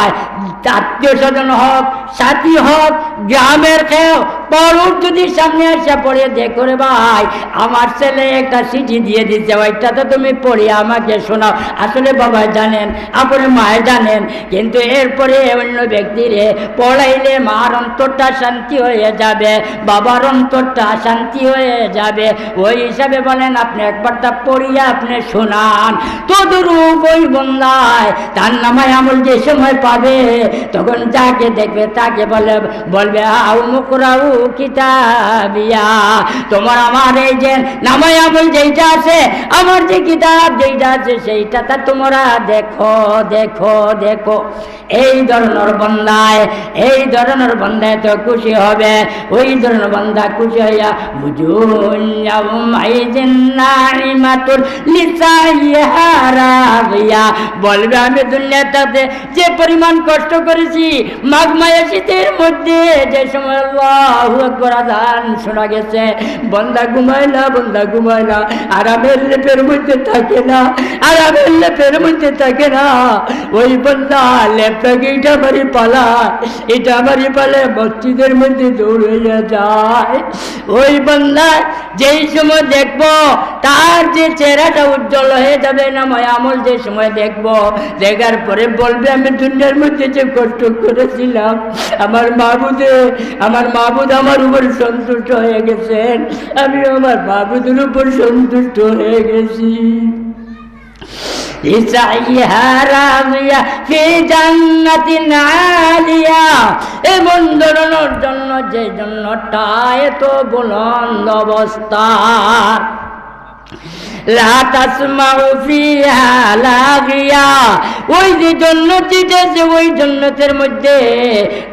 আত্মীয় স্বজন হোক, সাথী হোক, গ্রামের কেউ, পড়ুক যদি সামনে আসা পড়ে, "দেখো রে ভাই, আমার ছেলে একটা চিঠি দিয়ে দিছে, ওইটা তো তুমি পড়িয়া আমাকে শোনাও।" আসলে বাবা জানেন, আপনি মায়ে জানেন, কিন্তু এরপরে অন্য ব্যক্তিরে পড়াইলে মার অন্তরটা শান্তি হয়ে যাবে, বাবার অন্তরটা শান্তি হয়ে যাবে। ওই হিসাবে বলেন, আপনি একবারটা পড়িয়া আপনি শোনান। তদরূপ ওই বন্দায় তার নামায় আমল যে সময় পাবে, তখন যাকে দেখবে তাকে বলে, বলবে, "হাউমুকরাউ কিতাবিয়া, তোমার আমার এই যে নামায় আমল যেইটা আছে, আমার যে কিতাব যেইটা আছে, সেইটা তা তোমরা দেখো, দেখো, দেখো।" এই ধরনর বন্দায়, এই ধরনর বন্দায় তো খুশি হবে। ওই ধরনর বন্দা খুশি হইয়া, "উজুহুন ইয়াউমাইদিন নাইমাতুন লিসাইহা রাদিয়া।" বলবে, "আমি দুনিয়াতে যে পরিমাণ কষ্ট করেছি, মাঘ মাসে শীতের মধ্যে যে সময় আল্লাহু আকবার আজান শোনা গেছে, বন্দা ঘুমায় না, বন্দা ঘুমায় না, আরামের লেপের মধ্যে থাকে না, আরামের লেপের মধ্যে থাকে না।" ওই বন্দা লেপটাকে ইটা মারি পালায়, ইটা মারি পালায় মসজিদের মধ্যে দৌড় হইয়া যায়। ওই বন্দা যেই সময় দেখবো, তার যে চেহারাটা উজ্জ্বল হয়ে যাবে, নামায় আমল যে সময় দেখবো, দেখার পরে বলবে, "আমি দুনিয়ার মধ্যে যে কষ্ট করেছিলাম, আমার মাবুদে, আমার মাবুদ আমার উপর সন্তুষ্ট হয়ে গেছেন, আমি আমার মাবুদের উপর সন্তুষ্ট হয়ে গেছি।" লিসাইহা রাদিয়া ফি জান্নাতিন আলিয়া। এমন ধরনর জন্য, যে জন্নতটা এত বুলন্দ অবস্থার। লা তাসমাউ ফিহা লাগিয়া। ওই যে জন্নত যেটা আছে, ওই জন্নতের মধ্যে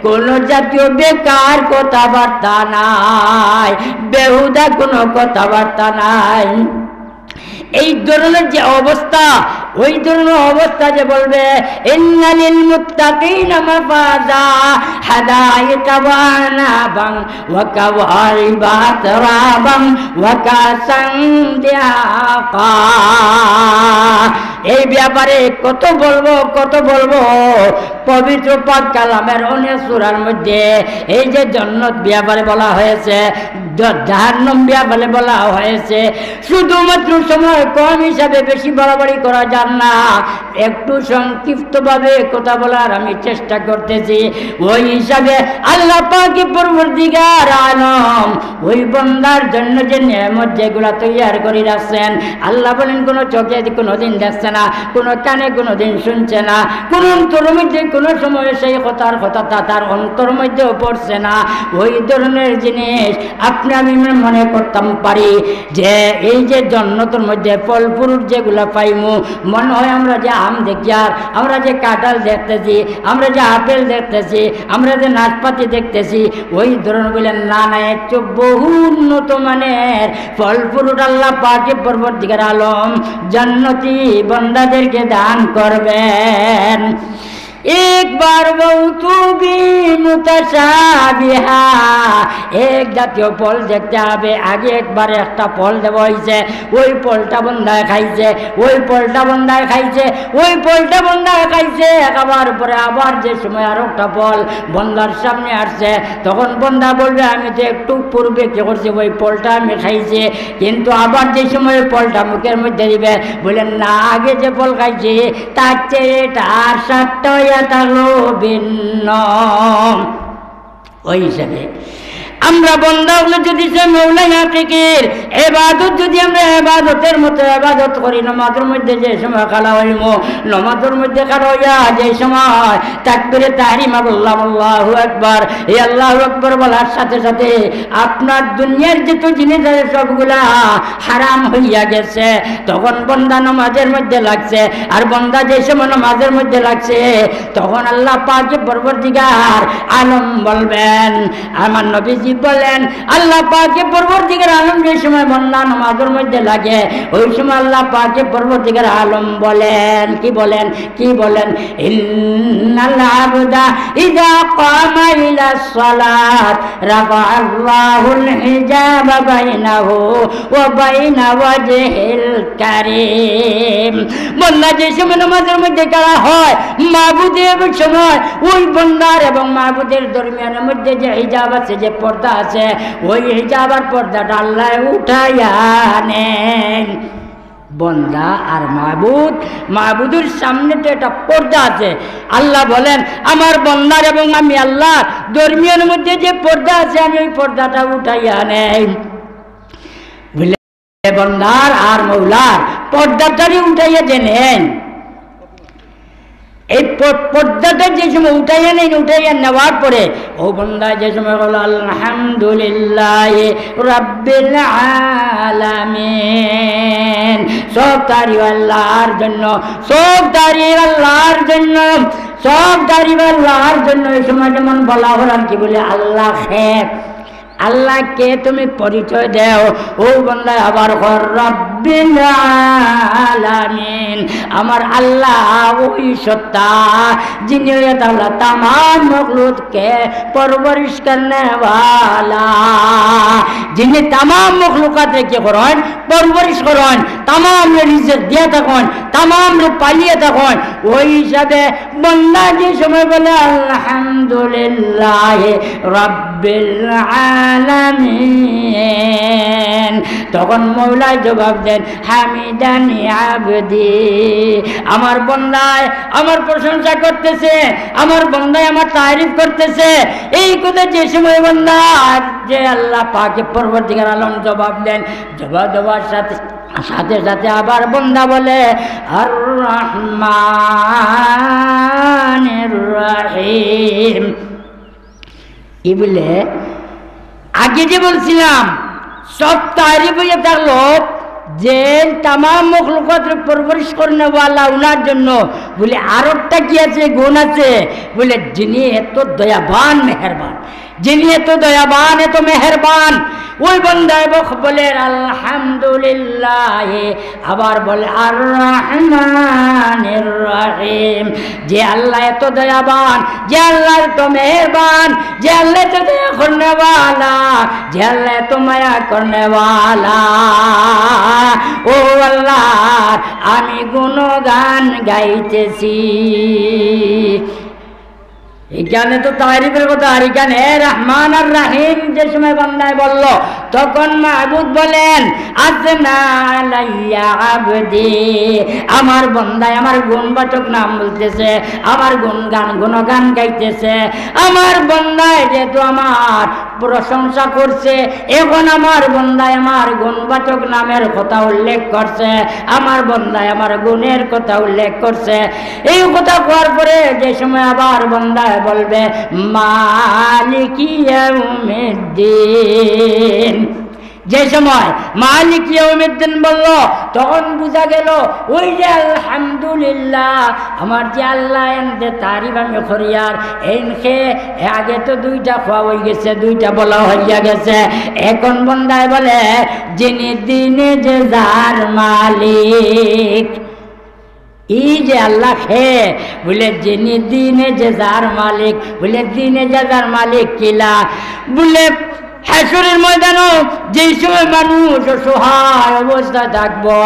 কোনো জাতীয় বেকার কথাবার্তা নাই, বেহুদা কোনো কথাবার্তা নাই। এই ধরনের যে অবস্থা, ওই ধরনের অবস্থা যে বলবে, "ইন্না লিল মুত্তাকিনা মাফাজা, হাদাইকা ওয়া আনাবান ওয়া কাওয়াইবা আতরাবান ওয়া কাসান দিহাকা।" এই ব্যাপারে কত বলবো, কত বলবো। পবিত্র পাক কালামের অনেক সূরার মধ্যে এই যে জন্নত ব্যাপারে বলা হয়েছে, জ-, জাহান্নাম ব্যাপারে বলা হয়েছে, শুধুমাত্র সময় কম হিসাবে বেশি বাড়াবাড়ি করা যার না। একটু সংক্ষিপ্তভাবে কথা বলার আমি চেষ্টা করতেছি। ওই হিসাবে আল্লাহ পাকে পরওয়ারদিগার আলম ওই বন্দার জন্য যে নিয়ামত যেগুলা তৈয়ার করে রাখছেন, আল্লাহ বলেন, কোনো চোখে কোনোদিন দেখছে না, কোনো কানে কোনোদিন শুনছে না, কোনো অন্তরের মধ্যে কোনো সময় সেই কথার কথা তা তার অন্তরের মধ্যেও পড়ছে না। ওই ধরনের জিনিস আপনি আমি মনে করতাম পারি যে এই যে জন্নতর মধ্যে ফল ফ্রুট যেগুলা পাইমু, মনে হয় আমরা যে আম দেখি আর আমরা যে কাঁঠাল দেখতেছি, আমরা যে আপেল দেখতেছি, আমরা যে নাশপাতি দেখতেছি, ওই ধরনগুলো না, না, এর চেয়ে বহু উন্নত মানের ফল ফ্রুট আল্লাহ পাকে পরওয়ারদিগার আলম জান্নাতি বান্দাদেরকে দান করবেন। একবার মৌতুবি মুতাশাবিহা, এক জাতীয় ফল দেখতে হবে। আগে একবার একটা ফল দেওয়া হয়েছে, ওই ফলটা বন্দায় খাইছে, ওই ফলটা বন্দায় খাইছে, ওই ফলটা বন্দায় খাইছে। খাবার পরে আবার যে সময় আর একটা ফল বন্দার সামনে আসছে, তখন বন্দা বলবে, "আমি তো একটু পূর্বে কি করছি, ওই ফলটা আমি খাইছি।" কিন্তু আবার যে সময় ফলটা মুখের মধ্যে দিবে, বলেন না, "আগে যে ফল খাইছি, তার চেয়ে এটা আর স্বাদটা হইয়া থাকলো ভিন্ন।" ওই হিসাবে আমরা বন্দা হলে যদি সে মৌলাই হাকিকির এবাদত যদি আমরা এবাদতের মতো এবাদত করি, নমাজের মধ্যে যে সময় খাড়া হইমু, নমাজের মধ্যে খাড়া হইয়া যে সময় তাকবীরে তাহরিমা বললাম, "আল্লাহু আকবার", এই আল্লাহু আকবার বলার সাথে সাথে আপনার দুনিয়ার যত জিনিস আছে সবগুলা হারাম হইয়া গেছে। তখন বন্দা নমাজের মধ্যে লাগছে, আর বন্দা যে সময় নমাজের মধ্যে লাগছে, তখন আল্লাহ পাকে পরবর্তীকার আলম বলবেন। আমার নবীজি বলেন, আল্লাহ পাকে পরবর্তীকার আলম যে সময় বন্দা নমাজের মধ্যে লাগে, ওই সময় আল্লাহ পাকে পরবর্তীকার আলম বলেন, কি বলেন, কি বলেন? "ইন্নাল আবদা ইযা কামা ইলা সালাত রাফা আল্লাহুল হিজাবা বাইনাহু ওয়া বাইনা ওয়াজহিল কারীম।" বন্দা যে সময় নামাজের মধ্যে খাড়া হয়, মাবুদের সময় ওই বন্দার এবং মাবুদের দরমিয়ানের মধ্যে যে হিজাব আছে, যে পর্দা আছে, ওই হিজাব আর পর্দাটা আল্লাহ উঠাইয়া নেন। বন্দা আর মাবুদ, মাবুদের সামনে তো একটা পর্দা আছে। আল্লাহ বলেন, "আমার বন্দার এবং আমি আল্লাহর দরমিয়ানের মধ্যে যে পর্দা আছে, আমি ওই পর্দাটা উঠাইয়া নেই।" বুঝলে, বন্দার আর মৌলার পর্দাটারে উঠাইয়া যে নেন। এই প-, পর্দাটা যে সময় উঠাইয়া নেন, উঠাইয়া নেওয়ার পরে ও বন্দা যে সময় বলো, "আলহামদুলিল্লাহি রাব্বিল আলামিন", সব তারিফ আল্লাহর জন্য, সব তারিফ আল্লাহর জন্য, সব তারিফ আল্লাহর জন্য। এই সময় যেমন বলা হয় আর কি বলে, "আল্লাহ হে, আল্লাহকে তুমি পরিচয় দেও।" ও বন্দা আবার কর, "রাব্বিল আলামিন", আমার আল্লাহ ওই সত্তা, যিনি হইয়া তাআলা তামাম মখলুককে পরবরিশ করনেওয়ালা, যিনি তামাম মখলুকাতরে কি করেন, পরবরিশ করেন, তামামরে রিজিক দিয়া থাকেন, তামামরে পালিয়া থাকেন। ওই হিসাবে বন্দা যে সময় বলে, "আলহামদুলিল্লাহি রাব্বিল আলামিন", তখন মৌলায় জবাব দেন, "হামিদানি আবদি", আমার বন্দায় আমার প্রশংসা করতেছে, আমার বন্দায় আমার তারিফ করতেছে। এই কথা যে সময় বন্দা, যে আল্লাহ পাকে পরবর্তীকার আলম জবাব দেন, জবাব দেওয়ার সাথে সাথে সাথে আবার বন্দা বলে, "আর রহমানির রহিম।" ই বলে, আগে যে বলছিলাম, সব তারিফ হইয়া থাকলো যে তামাম মখলুকাতরে পরবরিশ করনেওয়ালা উনার জন্য। বলে, আরোটা কি আছে, গুণ আছে? বলে, যিনি এত দয়াবান, মেহেরবান, যিনি এত দয়াবান, এত মেহেরবান, ওই বন্দা এবং বলেন, "আলহামদুলিল্লাহ", আবার বলে, "আর রহমানির রহিম", যে আল্লাহ এত দয়াবান, যে আল্লাহ এত মেহেরবান, যে আল্লাহ এত দয়া করনেওয়ালা, যে আল্লাহ এত মায়া করনেওয়ালা, ও আল্লাহ, আমি গুণগান গাইতেছি। এখানে তো তারিফের কথা, আর এখানে রহমান আর রাহিম যে সময় বান্দায় বলল, তখন মাবুদ বলেন, "আসনা আলাইয়া আবদি", আমার বন্দায় আমার গুণবাচক নাম বলতেছে, আমার গুণগান, গুণগান গাইতেছে। আমার বন্দায় যেহেতু আমার প্রশংসা করছে, এখন আমার বন্দায় আমার গুণবাচক নামের কথা উল্লেখ করছে, আমার বন্দায় আমার গুণের কথা উল্লেখ করছে। এই কথা কওয়ার পরে যে সময় আবার বন্দায় বলবে, "মালিকি ইয়াউমিদ্দিন", যে সময় "মালিকি ইয়াউমিদ্দিন" বলল, তখন বুঝা গেল ওই যে আলহামদুলিল্লাহ, আমার যে আল্লাহ, এনতে তারিফ আমি করিয়ার, এনকে আগে তো দুইটা কওয়া হই গেছে, দুইটা বলা হইয়া গেছে। এখন বন্দায় বলে, "যিনি দিনে যে যার মালিক", এই যে আল্লাহ কে, বুলে, যিনি দিনে যে যার মালিক, বুলে, দিনে যে যার মালিক কিলা? বুলে, হাশরের ময়দানো যেই সময় মানুষ অসহায় অবস্থায় থাকবো,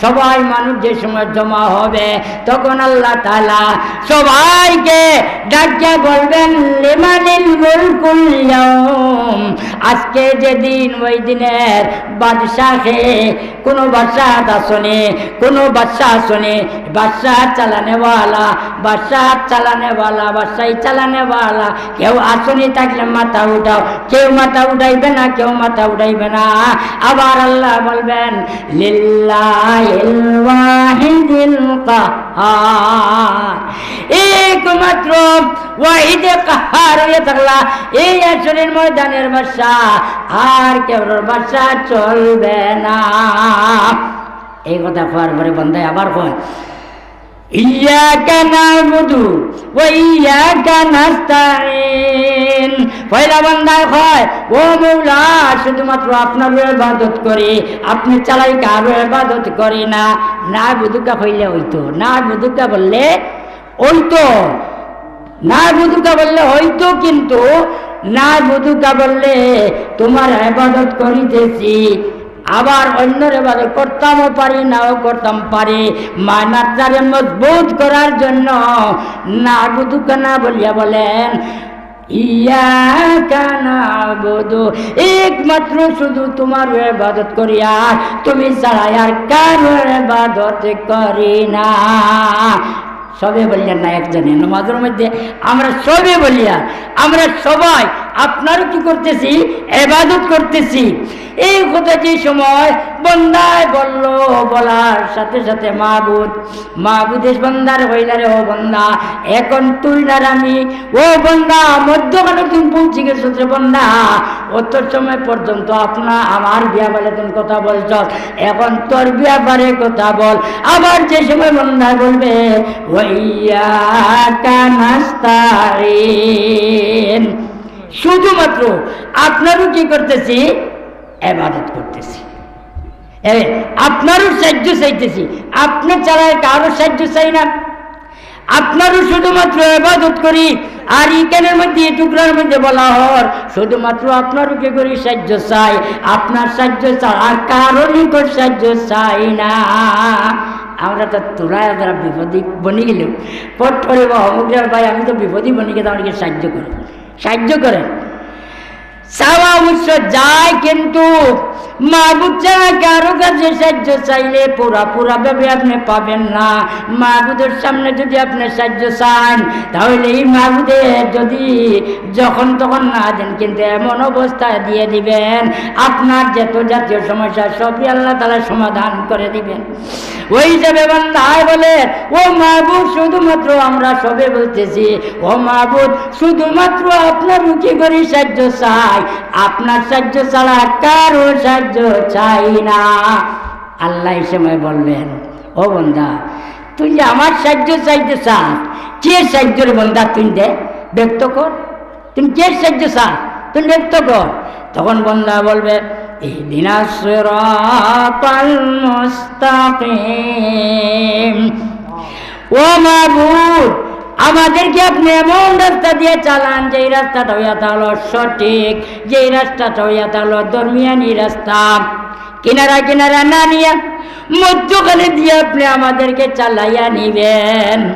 সবাই মানুষ যে সময় জমা হবে, তখন আল্লাহ তাআলা সবাইকে ডাকিয়া বলবেন, "লিমানিল মুলকুল ইয়াউম।" আজকে যে দিন, ওই দিনের বাদশা কে? কোনো বাদশাহ আছনি, কোনো বাদশাহ আছনি, বাদশাহ চালানেওয়ালা, বাদশাহ চালানেওয়ালা, বাদশাহী চালানেওয়ালা কেউ আছনি? থাকলে মাথা উঠাও। কেউ মাথা উঠাইবে না, কেউ মাথা উঠাইবে না। আবার আল্লাহ বলবেন, "লিল্লাহিল ওয়াহিদিল কাহহার।" একমাত্র ওয়াহিদে কাহহার অইয়া থাকলা এই হাশরের ময়দানের বাদশা, আর কেউর বাদশা চলবে না। এই কথা কওয়ার পরে বন্দায় আবার কয়, "ইয়াকা না'বুদু ওয়া ইয়াকা নাস্তাইন।" পয়লা বন্দায় কয়, "ও মৌলা, শুধুমাত্র আপনারও ইবাদত করি, আপনি ছাড়া কারো ইবাদত করি না।" না'বুদুকা কইলে অইতো, না'বুদুকা বললে অইতো, না'বুদুকা বললে অইতো, কিন্তু না'বুদুকা বললে তোমার ইবাদত করিতেছি, আবার অন্যর ইবাদত করতামও পারি, নাও করতাম পারি। মানাতটারে মজবুত করার জন্য না'বুদুকা না বলিয়া বলেন, "ইয়াকা না'বুদু", একমাত্র শুধু তোমার ইবাদত করি, আর তুমি ছাড়া আর কারো ইবাদত করি না। সবে বলিয়ার না একজনে, নমাজর মধ্যে আমরা সবে বলিয়ার, আমরা সবাই আপনারও কি করতেছি? ইবাদত করতেছি। এই কথা যে সময় বন্দায় বলল, বলার সাথে সাথে মাবুদ, মাবুদে বন্দারে কইলা, "রে ও বন্দা, এখন তুই না আমি, ও বন্দা, মধ্যখানো তুমি পৌঁছি গেছো রে বন্দা, অত সময় পর্যন্ত আপনা আমার ব্যাপারে তুমি কথা বলছো, এখন তোর ব্যাপারে কথা বল।" আবার যে সময় বন্দায় বলবে, "ওয়া ইয়াকা নাস্তাইন", শুধুমাত্র আপনারও কি করতেছি? ইবাদত করতেছি। এ, আপনারও সাহায্য চাইতেছি, আপনি ছাড়া কারো সাহায্য চাই না, আপনারও শুধুমাত্র ইবাদত করি। আর ইখানর মধ্যে, এই টুকরার মধ্যে বলা হর, শুধুমাত্র আপনারও কি করি? সাহায্য চাই, আপনার সাহায্য ছাড়া আর কারো নিকট সাহায্য চাই না। আমরা তো তোরা যারা বিপদী বনি গেল, পট করে বা অমুকরার ভাই, আমি তো বিপদী বনি গেলাম, আমাকে সাহায্য করে, সাহায্য করে। চাওয়া অবশ্য যায়, কিন্তু মাবুদ ছাড়া কারো কাছে সাহায্য চাইলে পুরা পুরা ভাবে আপনি পাবেন না। মাবুদের সামনে যদি আপনি সাহায্য চান, তাহলে এই মাবুদে যদি যখন তখন না দেন, কিন্তু এমন অবস্থায় দিয়ে দিবেন, আপনার যত জাতীয় সমস্যা সবই আল্লাহ তাআলা সমাধান করে দিবেন। ওই হিসাবে বান্দায় বলে, "ও মাবুদ, শুধুমাত্র আমরা সবে বলতেছি, ও মাবুদ, শুধুমাত্র আপনার মুখে করি সাহায্য চাই, আপনার সাহায্য ছাড়া কারো সাহায্য চাই না।" আল্লাহ এই সময় বলবেন, "ও বন্দা, তুই যে আমার সাহায্য চাইতে চাস, কে সাহায্য রে বন্দা তুই দে, ব্যক্ত কর।" তুমি কে সাহায্য চাও? তুমি ব্যক্ত কর। তখন বন্দা বলবে, "ইহদিনাস সিরাতাল মুস্তাকিম।" ও মাবুদ, আমাদেরকে আপনি এমন রাস্তা দিয়ে চালান, যেই রাস্তাটা হইয়া তা হলো সঠিক, যেই রাস্তাটা হইয়া তা হলো দরমিয়ানি রাস্তা, কিনারা কিনারা না নিয়া মধ্যখানে দিয়ে আপনি আমাদেরকে চালাইয়া নিবেন।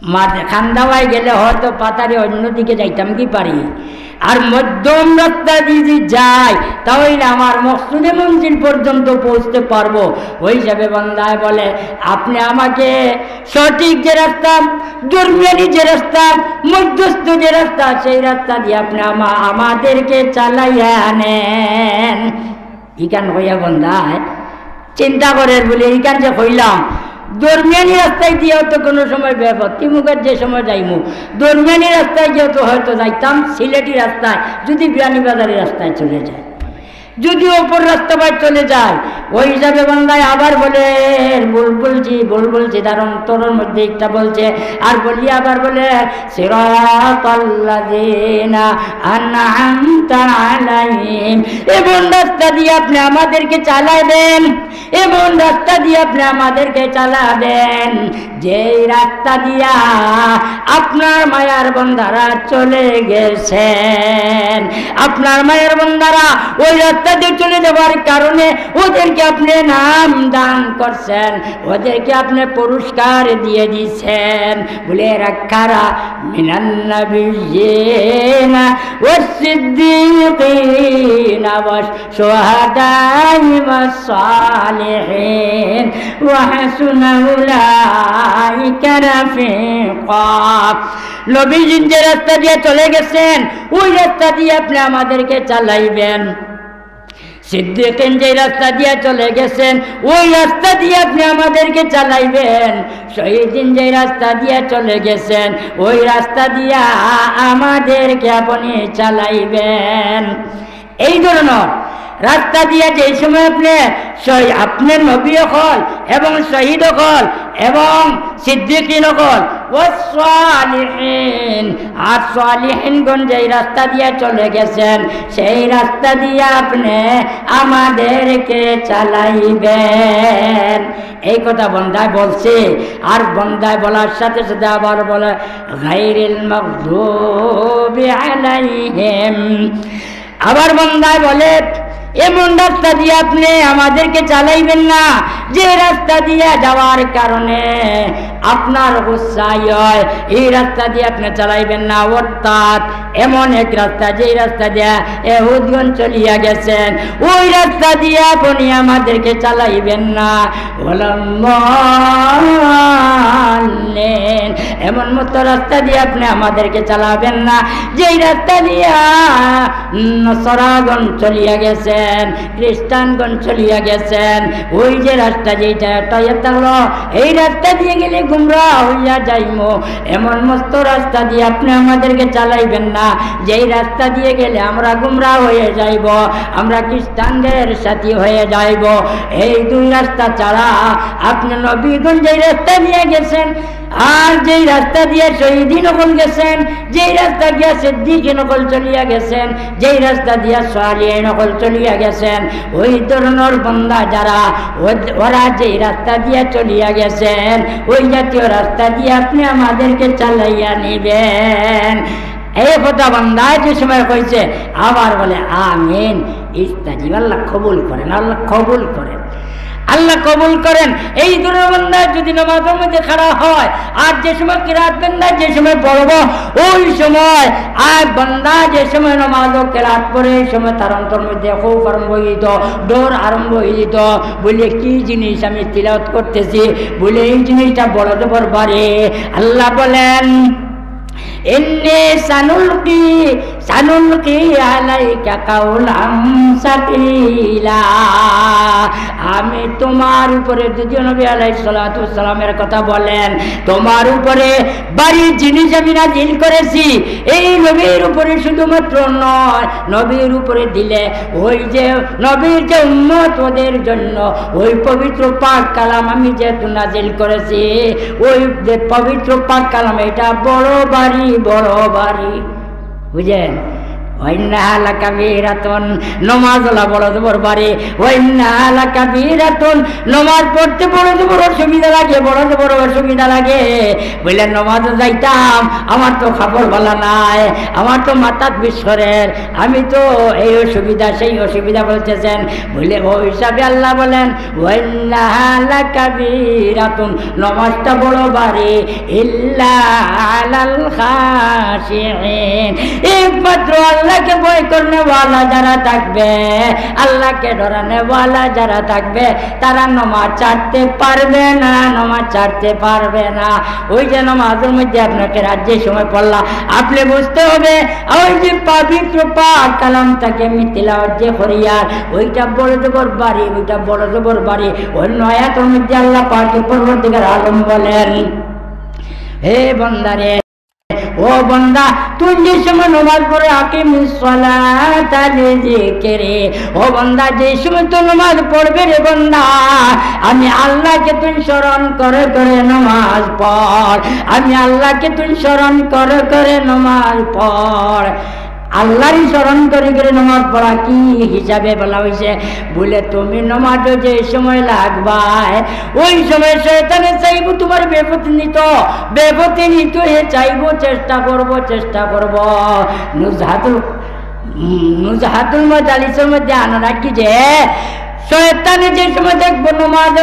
মাঝে খান্দাওয়ায় গেলে হয়তো পাতারে অন্যদিকে যাইতাম কি পারি, আর মধ্যম রাস্তা দিয়ে যদি যাই, তাহলে আমার মকসুদে মঞ্জিল পর্যন্ত পৌঁছতে পারবো। ওই হিসাবে বান্দায় বলে, "আপনি আমাকে সঠিক যে রাস্তা, দরমিয়ানি যে রাস্তা, মধ্যস্থ যে রাস্তা, সেই রাস্তা দিয়ে আপনি আমা-, আমাদেরকে চালাইয়া নেন।" ইখান কইয়া বন্দায় চিন্তা করের বুলে, ইখান যে কইলাম, দরমিয়ানি রাস্তায় দিয়াও তো কোনো সময় বেপথ, তিমুকার যে সময় যাইমু, দরমিয়ানি রাস্তায় গিয়াও তো হয়তো যাইতাম সিলেটি রাস্তায়, যদি বিয়ানীবাজারি রাস্তায় চলে যায়। যদি অপর রাস্তা বায় চলে যায়, ওই হিসাবে বান্দায় আবার বলে, "ভুল বলছি, ভুল বলছি", তার অন্তরর মধ্যে একটা বলছে, আর বলি আবার বলে, "সিরাতাল্লাযীনা আনআমতা আলাইহিম।" এমন রাস্তা দিয়ে আপনি আমাদেরকে চালাইবেন, এমন রাস্তা দিয়ে আপনি আমাদেরকে চালাবেন, যেই রাস্তা দিয়া আপনার মায়ার বন্দারা চলে গেছেন। আপনার মায়ার বন্দারা ওই রাস্তা দিয়ে চলে যাওয়ার কারণে ওদেরকে আপনি নাম দান করছেন, ওদেরকে আপনি পুরস্কার দিয়ে দিছেন। বলে, "এরা কারা?" "মিনান নাবিয়্যিনা ওয়াস সিদ্দীকিনা ওয়াশ শুহাদাই ওয়াস সালিহিন ওয়া হাসুনা উলাইকা রাফিকা।" নবীজিন যে রাস্তা দিয়ে চলে গেছেন, ওই রাস্তা দিয়ে আপনি আমাদেরকে চালাইবেন। সিদ্দিকিন যে রাস্তা দিয়ে চলে গেছেন, ওই রাস্তা দিয়ে আপনি আমাদেরকে চালাইবেন। শহীদিন যে রাস্তা দিয়ে চলে গেছেন, ওই রাস্তা দিয়ে আমাদেরকে আপনি চালাইবেন। এই ধরনের রাস্তা দিয়া যেই সময় আপনি শহী-, আপনি নবী অকল এবং শহীদ অকল এবং সিদ্দিকিন অকল, ওয়াস সালিহিন, আর সালিহিনগণ যেই রাস্তা দিয়া চলে গেছেন, সেই রাস্তা দিয়া আপনি আমাদেরকে চালাইবেন। এই কথা বন্দায় বলছে, আর বন্দায় বলার সাথে সাথে আবার বলে, "গায়রিল মাগদুবি আলাইহিম।" আবার বন্দায় বলে, "এমন রাস্তা দিয়ে আপনি আমাদেরকে চালাইবেন না, যে রাস্তা দিয়ে যাওয়ার কারণে আপনার গুসা হয়, এই রাস্তা দিয়ে আপনি চালাইবেন না।" অর্থাৎ এমন এক রাস্তা, যেই রাস্তা দিয়ে এহুদগণ চলিয়া গেছেন, ওই রাস্তা দিয়ে আপনি আমাদেরকে চালাইবেন না। ওয়ালাদ্দাল্লিন, এমন মতো রাস্তা দিয়ে আপনি আমাদেরকে চালাবেন না, যেই রাস্তা দিয়া নসরাগণ চলিয়া গেছেন, খ্রিস্টানগণ চলিয়া গেছেন। ওই যে রাস্তা, যেটা একটা ইয়ে থাকলো, এই রাস্তা দিয়ে গেলে গুমরা হইয়া যাইমু। এমন মস্ত রাস্তা দিয়ে আপনি আমাদেরকে চালাইবেন না, যেই রাস্তা দিয়ে গেলে আমরা গুমরা হয়ে যাইব, আমরা খ্রিস্টানদের সাথী হয়ে যাইব। এই দুই রাস্তা ছাড়া আপনি নবীগণ যেই রাস্তা দিয়ে গেছেন, আর যেই রাস্তা দিয়ে শহীদিন অকল গেছেন, যেই রাস্তা গিয়া সিদ্দিকিন অকল চলিয়া গেছেন, যেই রাস্তা দিয়া সালিহিন অকল চলিয়া গেছেন, ওই ধরনের বন্দা যারা, ও-, ওরা যেই রাস্তা দিয়া চলিয়া গেছেন, ওই জাতীয় রাস্তা দিয়ে আপনি আমাদেরকে চালাইয়া নিবেন। এই কথা বন্দায় যে সময় কইছে, আবার বলে, "আমিন।" ইস্তাজিব, আল্লাহ কবুল করেন, আল্লাহ কবুল করেন, আল্লাহ কবুল করেন। এই ধরনের বন্দা যদি নামাজের মধ্যে খাড়া হয়, আর যে সময় কিরাত বন্দায় যে সময় পড়ব, ওই সময়, আর বন্দা যে সময় নামাজ ও কিরাত পড়ে, এই সময় তার অন্তর মধ্যে খৌফ আরম্ভ হইত, ডর আরম্ভ হইত, বলে, "কি জিনিস আমি তিলাওয়াত করতেছি?" বলে, "এই জিনিসটা বড় জবর ভারী।" আল্লাহ বলেন, "ইন্নি সানুলকি, সানুলকি আলাইকা কাওলাম সাকিলা।" আমি তোমার উপরে, যদিও নবী আলাইহিস সালাতু ওয়াস সালামের কথা বলেন, তোমার উপরে ভারী জিনিস আমি নাজিল করেছি। এই নবীর উপরে শুধুমাত্র নয়, নবীর উপরে দিলে ওই যে নবীর যে উম্মত, ওদের জন্য ওই পবিত্র পাক কালাম আমি যেহেতু নাজিল করেছি, ওই যে পবিত্র পাক কালাম, এটা বড় ভারী, বড় ভারী। বুঝেন? ওয়াইন্নাহা লাকাবীরাতুন, নমাজ অলা বড় জবর ভারী। ওয়াইন্নাহা লাকাবীরাতুন, নমাজ পড়তে বড় জবর অসুবিধা লাগে, বড় জবর অসুবিধা লাগে। বলে, "নমাজো যাইতাম, আমার তো কাপড় ভালা নাই, আমার তো মাথাত বিষ করের, আমি তো এই অসুবিধা, সেই অসুবিধা", বলতেছেন। বলে, ওই হিসাবে আল্লাহ বলেন, "ওয়াইন্নাহা লাকাবীরাতুন", নমাজটা বড় ভারী, "ইল্লা আলাল খাশিঈন", একমাত্র আল্লাহকে ভয় করনেওয়ালা যারা থাকবে, আল্লাহকে ডরানেওয়ালা যারা থাকবে, তারা নমাজ ছাড়তে পারবে না, নমাজ ছাড়তে পারবে না। ওই যে নমাজের মধ্যে আপনাকে রাত যে সময় পড়লা, আপনি বুঝতে হবে, ওই যে পবিত্র পাক কালামটাকে আমি তিলাওয়াত যে করিয়ার, ওইটা বড় জবর ভারী, ওইটা বড় জবর ভারী। অন্য আয়াতের মধ্যে আল্লাহ পাক পরওয়ারদিগার আলম বলেন, হে বান্দারে, ও বন্দা, তুই যে সময় নমাজ পড়ে, আকিমিস সালাতা লিযিকরি, ও বন্দা, যে সময় তুই নমাজ পড়বে রে বন্দা, আমি আল্লাহকে তুই স্মরণ করে করে নমাজ পড়, আমি আল্লাহকে তুই স্মরণ করে করে নমাজ পড়। আল্লাহরই স্মরণ করি করি নমাজ পড়া কি হিসাবে বলা হইছে? বলে, তুমি নমাজও যে সময় লাগবায়, ওই সময় শয়তানে চাইবো তোমার বেপতি নিত, বেপতি নিত হে চাইবো, চেষ্টা করব, চেষ্টা করব। নুজহাতুল, উম, নুজহাতুল মাজালিসের মধ্যে আনা রাখি যে শয়তানে যে সময় দেখবো নমাজ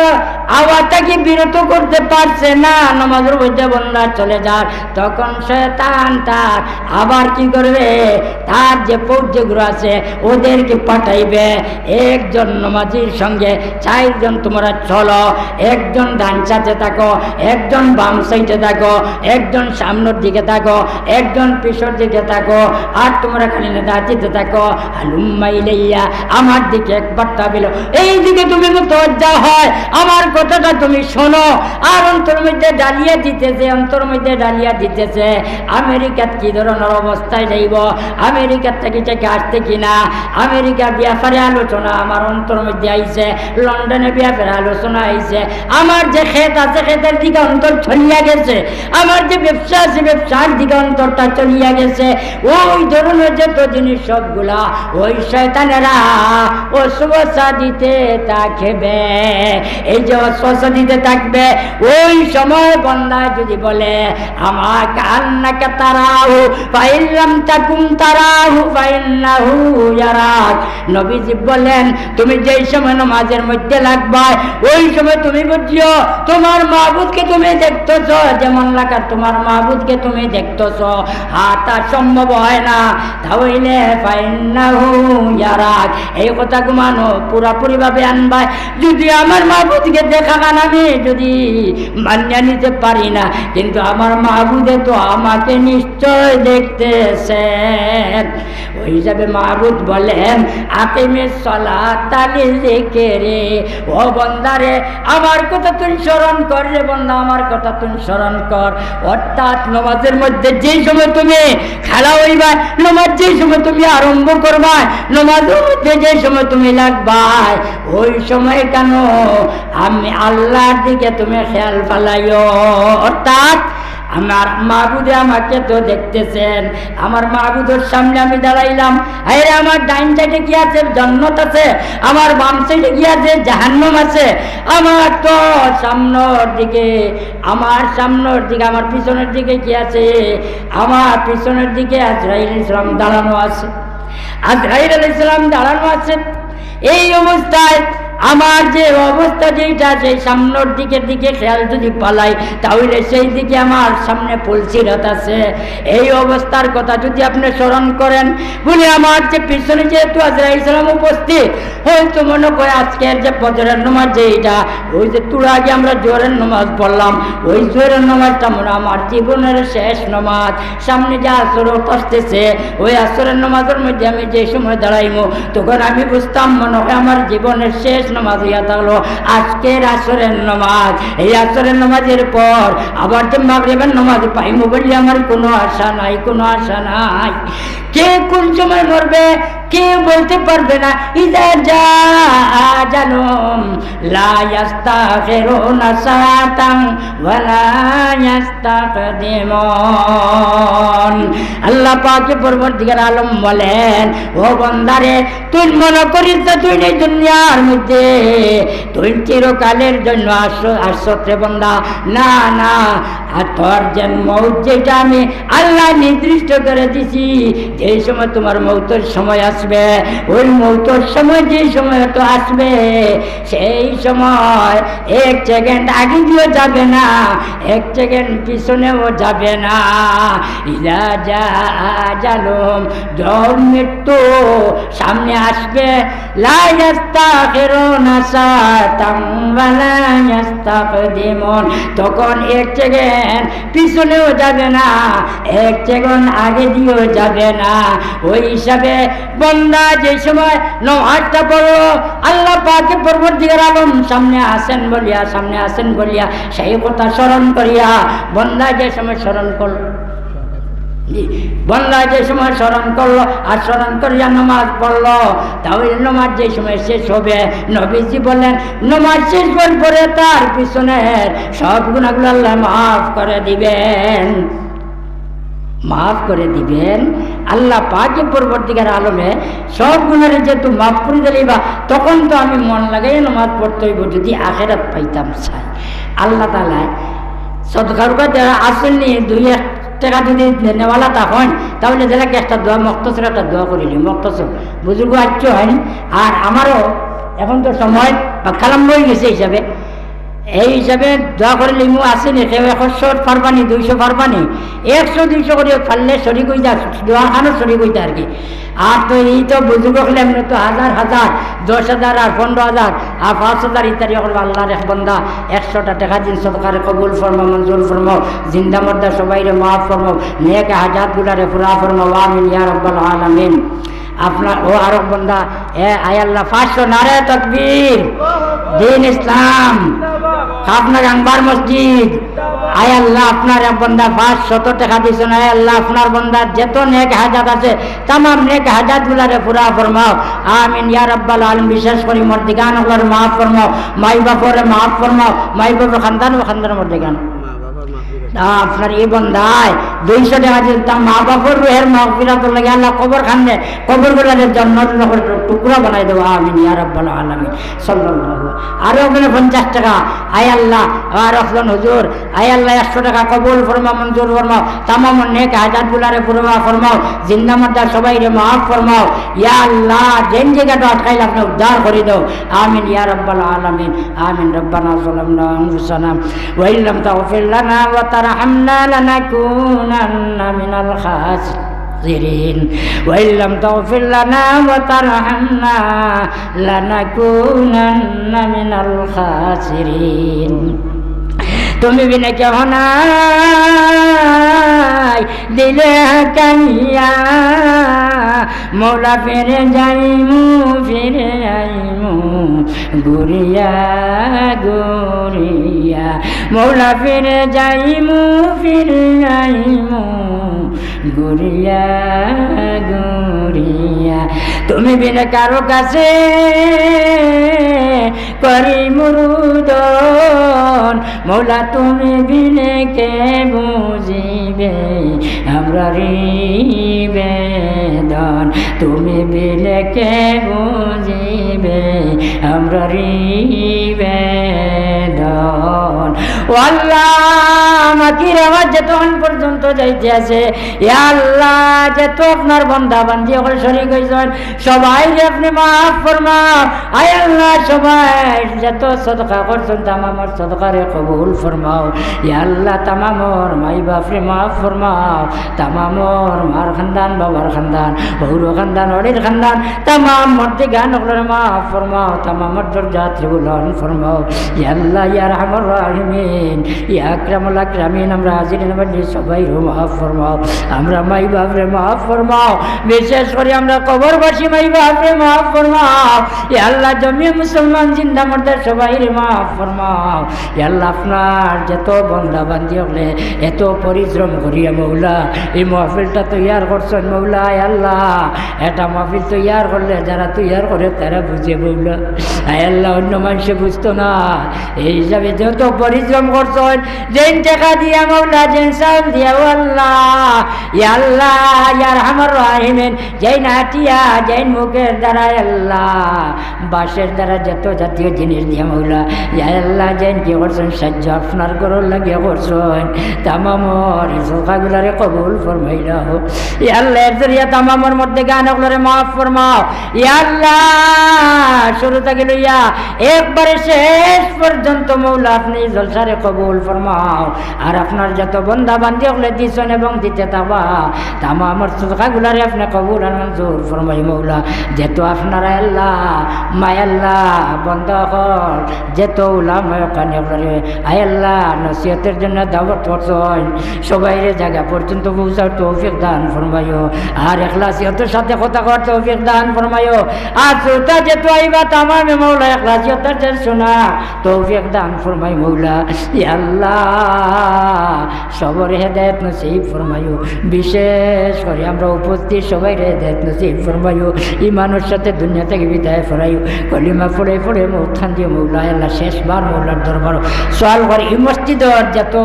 আওয়াজ থাকি বিরত করতে পারছে না, নমাজের মধ্যে বন্দা চলে যার, তখন শয়তান তার আবার কি করবে? তার যে ফৌজ যেগুলো আছে, ওদেরকে পাঠাইবে। একজন নমাজির সঙ্গে চারজন তোমরা চলো, একজন ডান সাইডে থাকো, একজন বাম সাইডে থাকো, একজন সামনের দিকে থাকো, একজন পিছনের দিকে থাকো, আর তোমরা খালি নেতা দিতে থাকো। হালুম্মা ইলাইয়া, আমার দিকে একবার তাবিল। এই দিকে তুমি মুতওয়াজ্জা হয়, আমার কথাটা তুমি শোনো। আর অন্তর মধ্যে ডালিয়া দিতেছে, অন্তর মধ্যে ডালিয়া দিতেছে। আমেরিকাত কি ধরনের অবস্থায় যাইব, আমেরিকার থেকে থেকে আসছে কিনা, আমেরিকার ব্যাপারে আলোচনা আমার অন্তর মধ্যে আইছে, লন্ডনের ব্যাপারে আলোচনা আইছে। আমার যে খেত আছে, খেতের দিকে অন্তর চলিয়া গেছে, আমার যে ব্যবসা আছে, ব্যবসার দিকে অন্তরটা চলিয়া গেছে। ওই ধরনের যত জিনিস সবগুলা ওই শয়তানেরা ওয়াসওয়াসা দিতে থাকবে। এই যে ওয়াসওয়াসা দিতে থাকবে, ওই সময় বন্দা যদি বলে, "আমা কাআন্নাকা তারাহু, ফাইন লাম তাকুন তারাহু, ফাইন্নাহু ইয়ারাক।" নবীজি বলেন, তুমি যেই সময় নমাজের মধ্যে লাগবায়, ওই সময় তুমি বুঝিও, তোমার মাবুদকে তুমি দেখতেছ, যেমন লাগার তোমার মাবুদকে তুমি দেখতেছ, আর তা সম্ভব হয় না, তাহলে ফাইন্নাহু ইয়ারাক। এই কথা ঘুমানো পুরাপুরি ভাবে আনবায়। যদি আমার মাবুদকে দেখা খান আমি যদি মানিয়া নিতে পারি না, কিন্তু আমার মাবুদে তো আমাকে নিশ্চয় দেখতেছেন। ওই হিসাবে মাবুদ বলেন, "আকিমিস সালাতা লিযিকরি।" ও বন্দারে, আমার কথা তুই স্মরণ কর রে বন্দা, আমার কথা তুই স্মরণ কর। অর্থাৎ নমাজের মধ্যে যেই সময় তুমি খাড়া হইবা, নমাজ যেই সময় তুমি আরম্ভ করবা, নমাজের মধ্যে যেই সময় তুমি লাগবায়, ওই সময় কেন আমি আল্লাহর দিকে তুমি খেয়াল ফালাইও? অর্থাৎ আমার মাবুদে আমাকে তো দেখতেছেন, আমার মাবুদর সামনে আমি দাঁড়াইলাম। আরে, আমার ডাইন সাইডে কি আছে? জন্নত আছে। আমার বাম সাইডে কি আছে? জাহান্নাম আছে। আমার তো সামনের দিকে, আমার সামনের দিকে, আমার পিছনের দিকে কি আছে? আমার পিছনের দিকে আজরাইল ইসলাম দাঁড়ানো আছে। আজরাইল আলাইহিস সালাম দাঁড়ানো আছে। এই অবস্থায় আমার যে অবস্থা যেইটা আছে, সামনের দিকের দিকে খেয়াল যদি পালাই, তাহলে সেই দিকে আমার সামনে পুলসিরাত আছে। এই অবস্থার কথা যদি আপনি স্মরণ করেন, বলি আমার যে পিছনে যেহেতু আজরাইল সালাম উপস্থিত, হয়তো মনে করে আজকের যে ফজরের নামাজ যেইটা, ওই যে তুরা আগে আমরা জোহরের নামাজ পড়লাম, ওই জোহরের নামাজটা মনে হয় আমার জীবনের শেষ নামাজ। সামনে যে আসর আসতেছে, ওই আসরের নামাজের মধ্যে আমি যে সময় দাঁড়াইমু, তখন আমি বুঝতাম মনে হয় আমার জীবনের শেষ নামাজ হইয়া থাকলো আজকের আসরের নামাজ। এই আসরের নামাজের পর আবার যে মাগরিবের নামাজ পাইমু বললে আমার কোনো আশা নাই, কোনো আশা নাই। কে কোন সময় মরবে, কেউ বলতে পারবে না। ইজা জা আজালুহুম লা ইয়াস্তাখিরুনা সাআতান ওয়া লা ইয়াস্তাকদিমুন। আল্লাহ পাকে পরওয়ারদিগার আলম বলেন, ও বন্দারে, তুই মনে করিস না তুই এই দুনিয়ার মধ্যে তুই চিরকালের জন্য আসছ, আসছত রে বন্দা। না, না, আর তোর যে মউত যেটা আমি আল্লাহ নির্দিষ্ট করে দিছি, যেই সময় তোমার মউতের সময় আসবে, ওই মউতের সময় যেই সময় তো আসবে, সেই সময় এক সেকেন্ড আগে দিয়েও যাবে না, এক সেকেন্ড পিছনেও যাবে না। ইজা জা আজালুহুম, যখন মৃত্যু সামনে আসবে, লা ইয়াস্তাখিরুনা সাআতান ওয়া লা ইয়াস্তাকদিমুন, তখন এক সেকেন্ড পিছনেও যাবে না, এক সেকেন্ড আগে দিয়েও যাবে না। ওই হিসাবে বন্দা যে সময় নমাজটা পড়লো, আল্লাহ পাকে পরওয়ারদিগার আলম সামনে আছেন বলিয়া, সামনে আছেন বলিয়া সেই কথা স্মরণ করিয়া বন্দা যে সময় স্মরণ করল, বন্দা যে সময় স্মরণ করলো আর স্মরণ করিয়া নমাজ পড়লো, তাহলে নমাজ যে সময় শেষ হবে, নবীজি বলেন, নমাজ শেষ হওয়ার পরে তার পিছনের সব গুনাহগুলো আল্লাহ মাফ করে দিবেন, মাফ করে দিবেন। আল্লাহ পাকে পরবর্তীকার আলমে সব গুনারে যেহেতু মাফ করে দিলে বা, তখন তো আমি মন লাগাইয়া নমাজ পড়তে হইব, যদি আখেরাত পাইতাম চাই। আল্লাহ তাআলা সদকার উপর যারা আসেননি, দুই এক টেকা যদি নেওয়ালা তা হন, তাহলে যেলাকে একটা দোয়া, মখতসর একটা দোয়া করিলি, মখতসর। বুজুর্গ আচ্ছ হন, আর আমারও এখন তো সময় বা কালাম হয়ে গেছে হিসাবে, এই হিসাবে দোয়া করিলিমু। আসেনি কেউ একশো পারবানি, দুইশো পারবানি, একশো দুইশো করে পারলে শরিক হইতা, দোয়া খানো শরিক হইতা আর কি। আর তো এই তো বুজুর্গ হলে এমনি তো হাজার হাজার, দশ হাজার আর পনেরো হাজার আর পাঁচ হাজার ইত্যাদি হল। আল্লাহর এক বন্দা একশোটা টেকা দিন, সদকারে কবুল ফরমাও, মঞ্জুর ফরমাও, জিন্দা মুর্দা সবাইরে মাফ ফরমাও, নেক হাজাত গুলারে পুরা ফরমাও, আমিন ইয়া রাব্বাল আলামিন। আপনার ও আরক বন্দা, এ আয় আল্লাহ, পাঁচশো নারে তকবীর, দিন ইসলাম, খাফনা গাংবার মসজিদ, আয় আল্লাহ, আপনার এক বন্দা পাঁচশত টেকা দিছেন, আয় আল্লাহ, আপনার বন্দার যত নেক হাজাত আছে, তামাম নেক হাজাত গুলারে পুরা ফরমাও। আমিন ইয়া রাব্বাল আলামিন। বিশেষ করি মুর্দেগান অকলরে মাফ ফরমাও, মাই বাপরে মাফ ফরমাও, মাই বাপর খানদান ও খানদান মুর্দেগান। আপনার এই বন্দায় দুইশো টেকা দিল, তার মা বাপর রুহের মাগফিরাতর লাগি আল্লাহ কবর খানে, কবর গুলারে জান্নাতুল টুকরা বানাই দেবো। আমিন ইয়া রাব্বাল আলামিন। সাল্লাল্লাহু। আরো ওখানে পঞ্চাশ টেকা, আয় আল্লাহ, আর একজন হুজুর, আয় আল্লাহ, একশো টেকা কবুল ফরমাও, মঞ্জুর ফরমাও, তামাম নেক হাজাত গুলারে পুরা ফরমাও, জিন্দা মুর্দা সবাইরে মাফ ফরমাও। ইয়া আল্লাহ, যেন জায়গাটা আটকাইল আপনি উদ্ধার করে দাও। আমিন ইয়া রাব্বাল আলামিন। আমিন। ربنا ظلمنا أنفسنا وإن لم تغفر لنا وترحمنا لنكونن من الخاسرين। وإن لم تغفر لنا وترحمنا لنكونن من الخاسرين। তুমি বিনে কেহ নাই দিলে কাইয়া, মৌলা ফিরে যাইমু, ফিরে আইমু, ঘুরিয়া ঘুরিয়া। মৌলা ফিরে যাইমু, ফিরে আইমু, ঘুরিয়া ঘুরিয়া। তুমি বিনে কারো কাছে করি মুরুদন, মৌলা তুমি বিনে কে বুঝিবে আমরার বেদন, তুমি বিনে কে বুঝিবে আমরার বেদন। ও আল্লাহ, মাটির আওয়াজ যতক্ষণ পর্যন্ত যাইতে আছে, ইয়া আল্লাহ, যত আপনার বন্দা বান্দি অকল শরিক হইছইন, সবাইরে আপনি মাফ ফরমাও। আয় আল্লাহ, সবাই যত সদকা করছইন, তামামর সদকারে কবুল ফরমাও। ইয়া আল্লাহ, তামামর মাই বাপরে মাফ ফরমাও, তামামর মার খানদান, বাবার খানদান, বউর খানদান, অড়ির খানদান, তামাম মুর্দেগান অকলরে মাফ ফরমাও, তামামর দরজাত বুলন্দ ফরমাও। ইয়া আল্লাহ, ইয়া আরহামার রাহিমিন, ইয়া আকরামুল আকরামিন, আমরা হাজিরিন বাড়ি সবাইরে মাফ ফরমাও, আমরা মাই বাপরে মাফ ফরমাও, বিশেষ করি আমরা কবরবাসী মাই বাপরে মাফ ফরমাও। ইয়া আল্লাহ, জমিয়ে মুসলমান জিন্দা মুর্দা সবাইরে মাফ ফরমাও। ইয়া আল্লাহ, আপনার যত বন্দা বান্দি অকলে এত পরিশ্রম করিয়া মৌলা এই মাহফিলটা তৈয়ার করছইন মৌলা, ইয়া আল্লাহ, এটা মাহফিল তৈয়ার করলে যারা তৈয়ার করে তারা বুঝে মৌলা। আয় আল্লাহ, অন্য মানুষে বুঝতো না। এই হিসাবে যত পরিশ্রম করছইন, যেন টেকা দিয়া মৌলা, যেন চাউল দিয়া, ও আল্লাহ, ইয়া আল্লাহ, ইয়া আরহামার রাহিমিন, যেন আটিয়া, যেন মুখের দ্বারা, ইয়া আল্লাহ, বাঁশের দ্বারা যত জাতীয় জিনিস দিয়া মৌলা, ইয়া আল্লাহ, যেন কি করছইন, সাহায্য আপনার ঘরর লাগি করছইন। তামামর এই সদকাগুলারে কবুল ফরমাইলাও। ইয়া আল্লাহ, এর জরিয়া তামামর মুর্দেগান অকলরে মাফ ফরমাও। ইয়া আল্লাহ, শুরু থাকি লইয়া একবারে শেষ পর্যন্ত মৌলা আপনি জলসারে কবুল ফরমাও। আর আপনার যত বন্দা বান্দি অকলে দিছইন এবং দিতে থাকবা, তামামর সদকাগুলারে আপনি কবুল আর মঞ্জুর ফরমাই মৌলা। যেহেতু আপনারা আল্লাহ, মাই আল্লাহ, বন্দা অকল, যেহেতু উলামায়ে কানি অকলরে, আয় আল্লাহ, নসিহতের জন্য দাওয়াত করছইন, সবাইরে জাগা পর্যন্ত পৌঁছার তৌফিক দান ফরমাইও। আর এখলাসিয়তের সাথে কথা কওয়ার তৌফিক দান ফরমাইও। আর শ্রোতা যেহেতু আইবা, তামামে মৌলা এখলাসিয়তের সাথে শোনা তৌফিক দান ফরমাই মৌলা। ইয়া আল্লাহ, সবরে হেদায়েত নসিব ফরমাইও। বিশেষ করি আমরা উপস্থিত সবাইরে হেদায়েত নসিব ফরমাইও। ইমানর সাথে দুনিয়া থাকি বিদায় ফরাইও। কলিমা পড়ে পড়ে মউত খান্দিও। মৌলা আল্লাহ, শেষবার মৌলার দরবারো সওয়াল করি, ই মসজিদর যত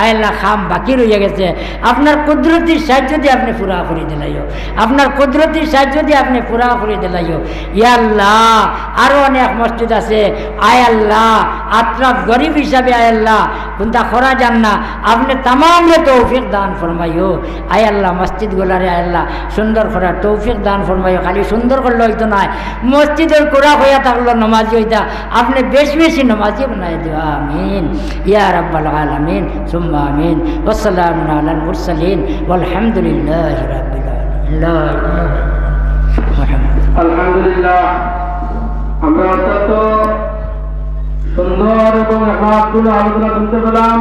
আয় আল্লাহ কাম বাকি রইয়া গেছে, আপনার কুদরতি সাহায্য দিয়া আপনে পুরা করি দিলাইও, আপনার কুদরতি সাহায্য দিয়া আপনে পুরা করি দিলাইও। ইয়া আল্লাহ, আরো অনেক মসজিদ আছে, আয় আল্লাহ, আতরাফ গরিব হিসাবে আয় আল্লাহ কুন্তা করা যার না, আপনে তামামরে তৌফিক দান ফরমাইও। আয় আল্লাহ, মসজিদগুলারে আয় আল্লাহ সুন্দর করার তৌফিক দান ফরমাইও। খালি সুন্দর করলে অইতো নায়, মসজিদর কুড়া অইয়া থাকলো নমাজি অইতা, আপনে বেশি বেশি নমাজি বানাই দিও। আমিন ইয়া রাব্বাল আলামিন, সুম্মা আমিন। ওয়াসসালামু আলাল মুরসালিন, ওয়ালহামদুলিল্লাহি রাব্বিল আলামিন। লা ইলাহা ইল্লাল্লাহ। আলহামদুলিল্লাহ, আমরা অত্যন্ত সুন্দর এবং এখলাসপূর্ণ আলোচনা শুনতে পেলাম।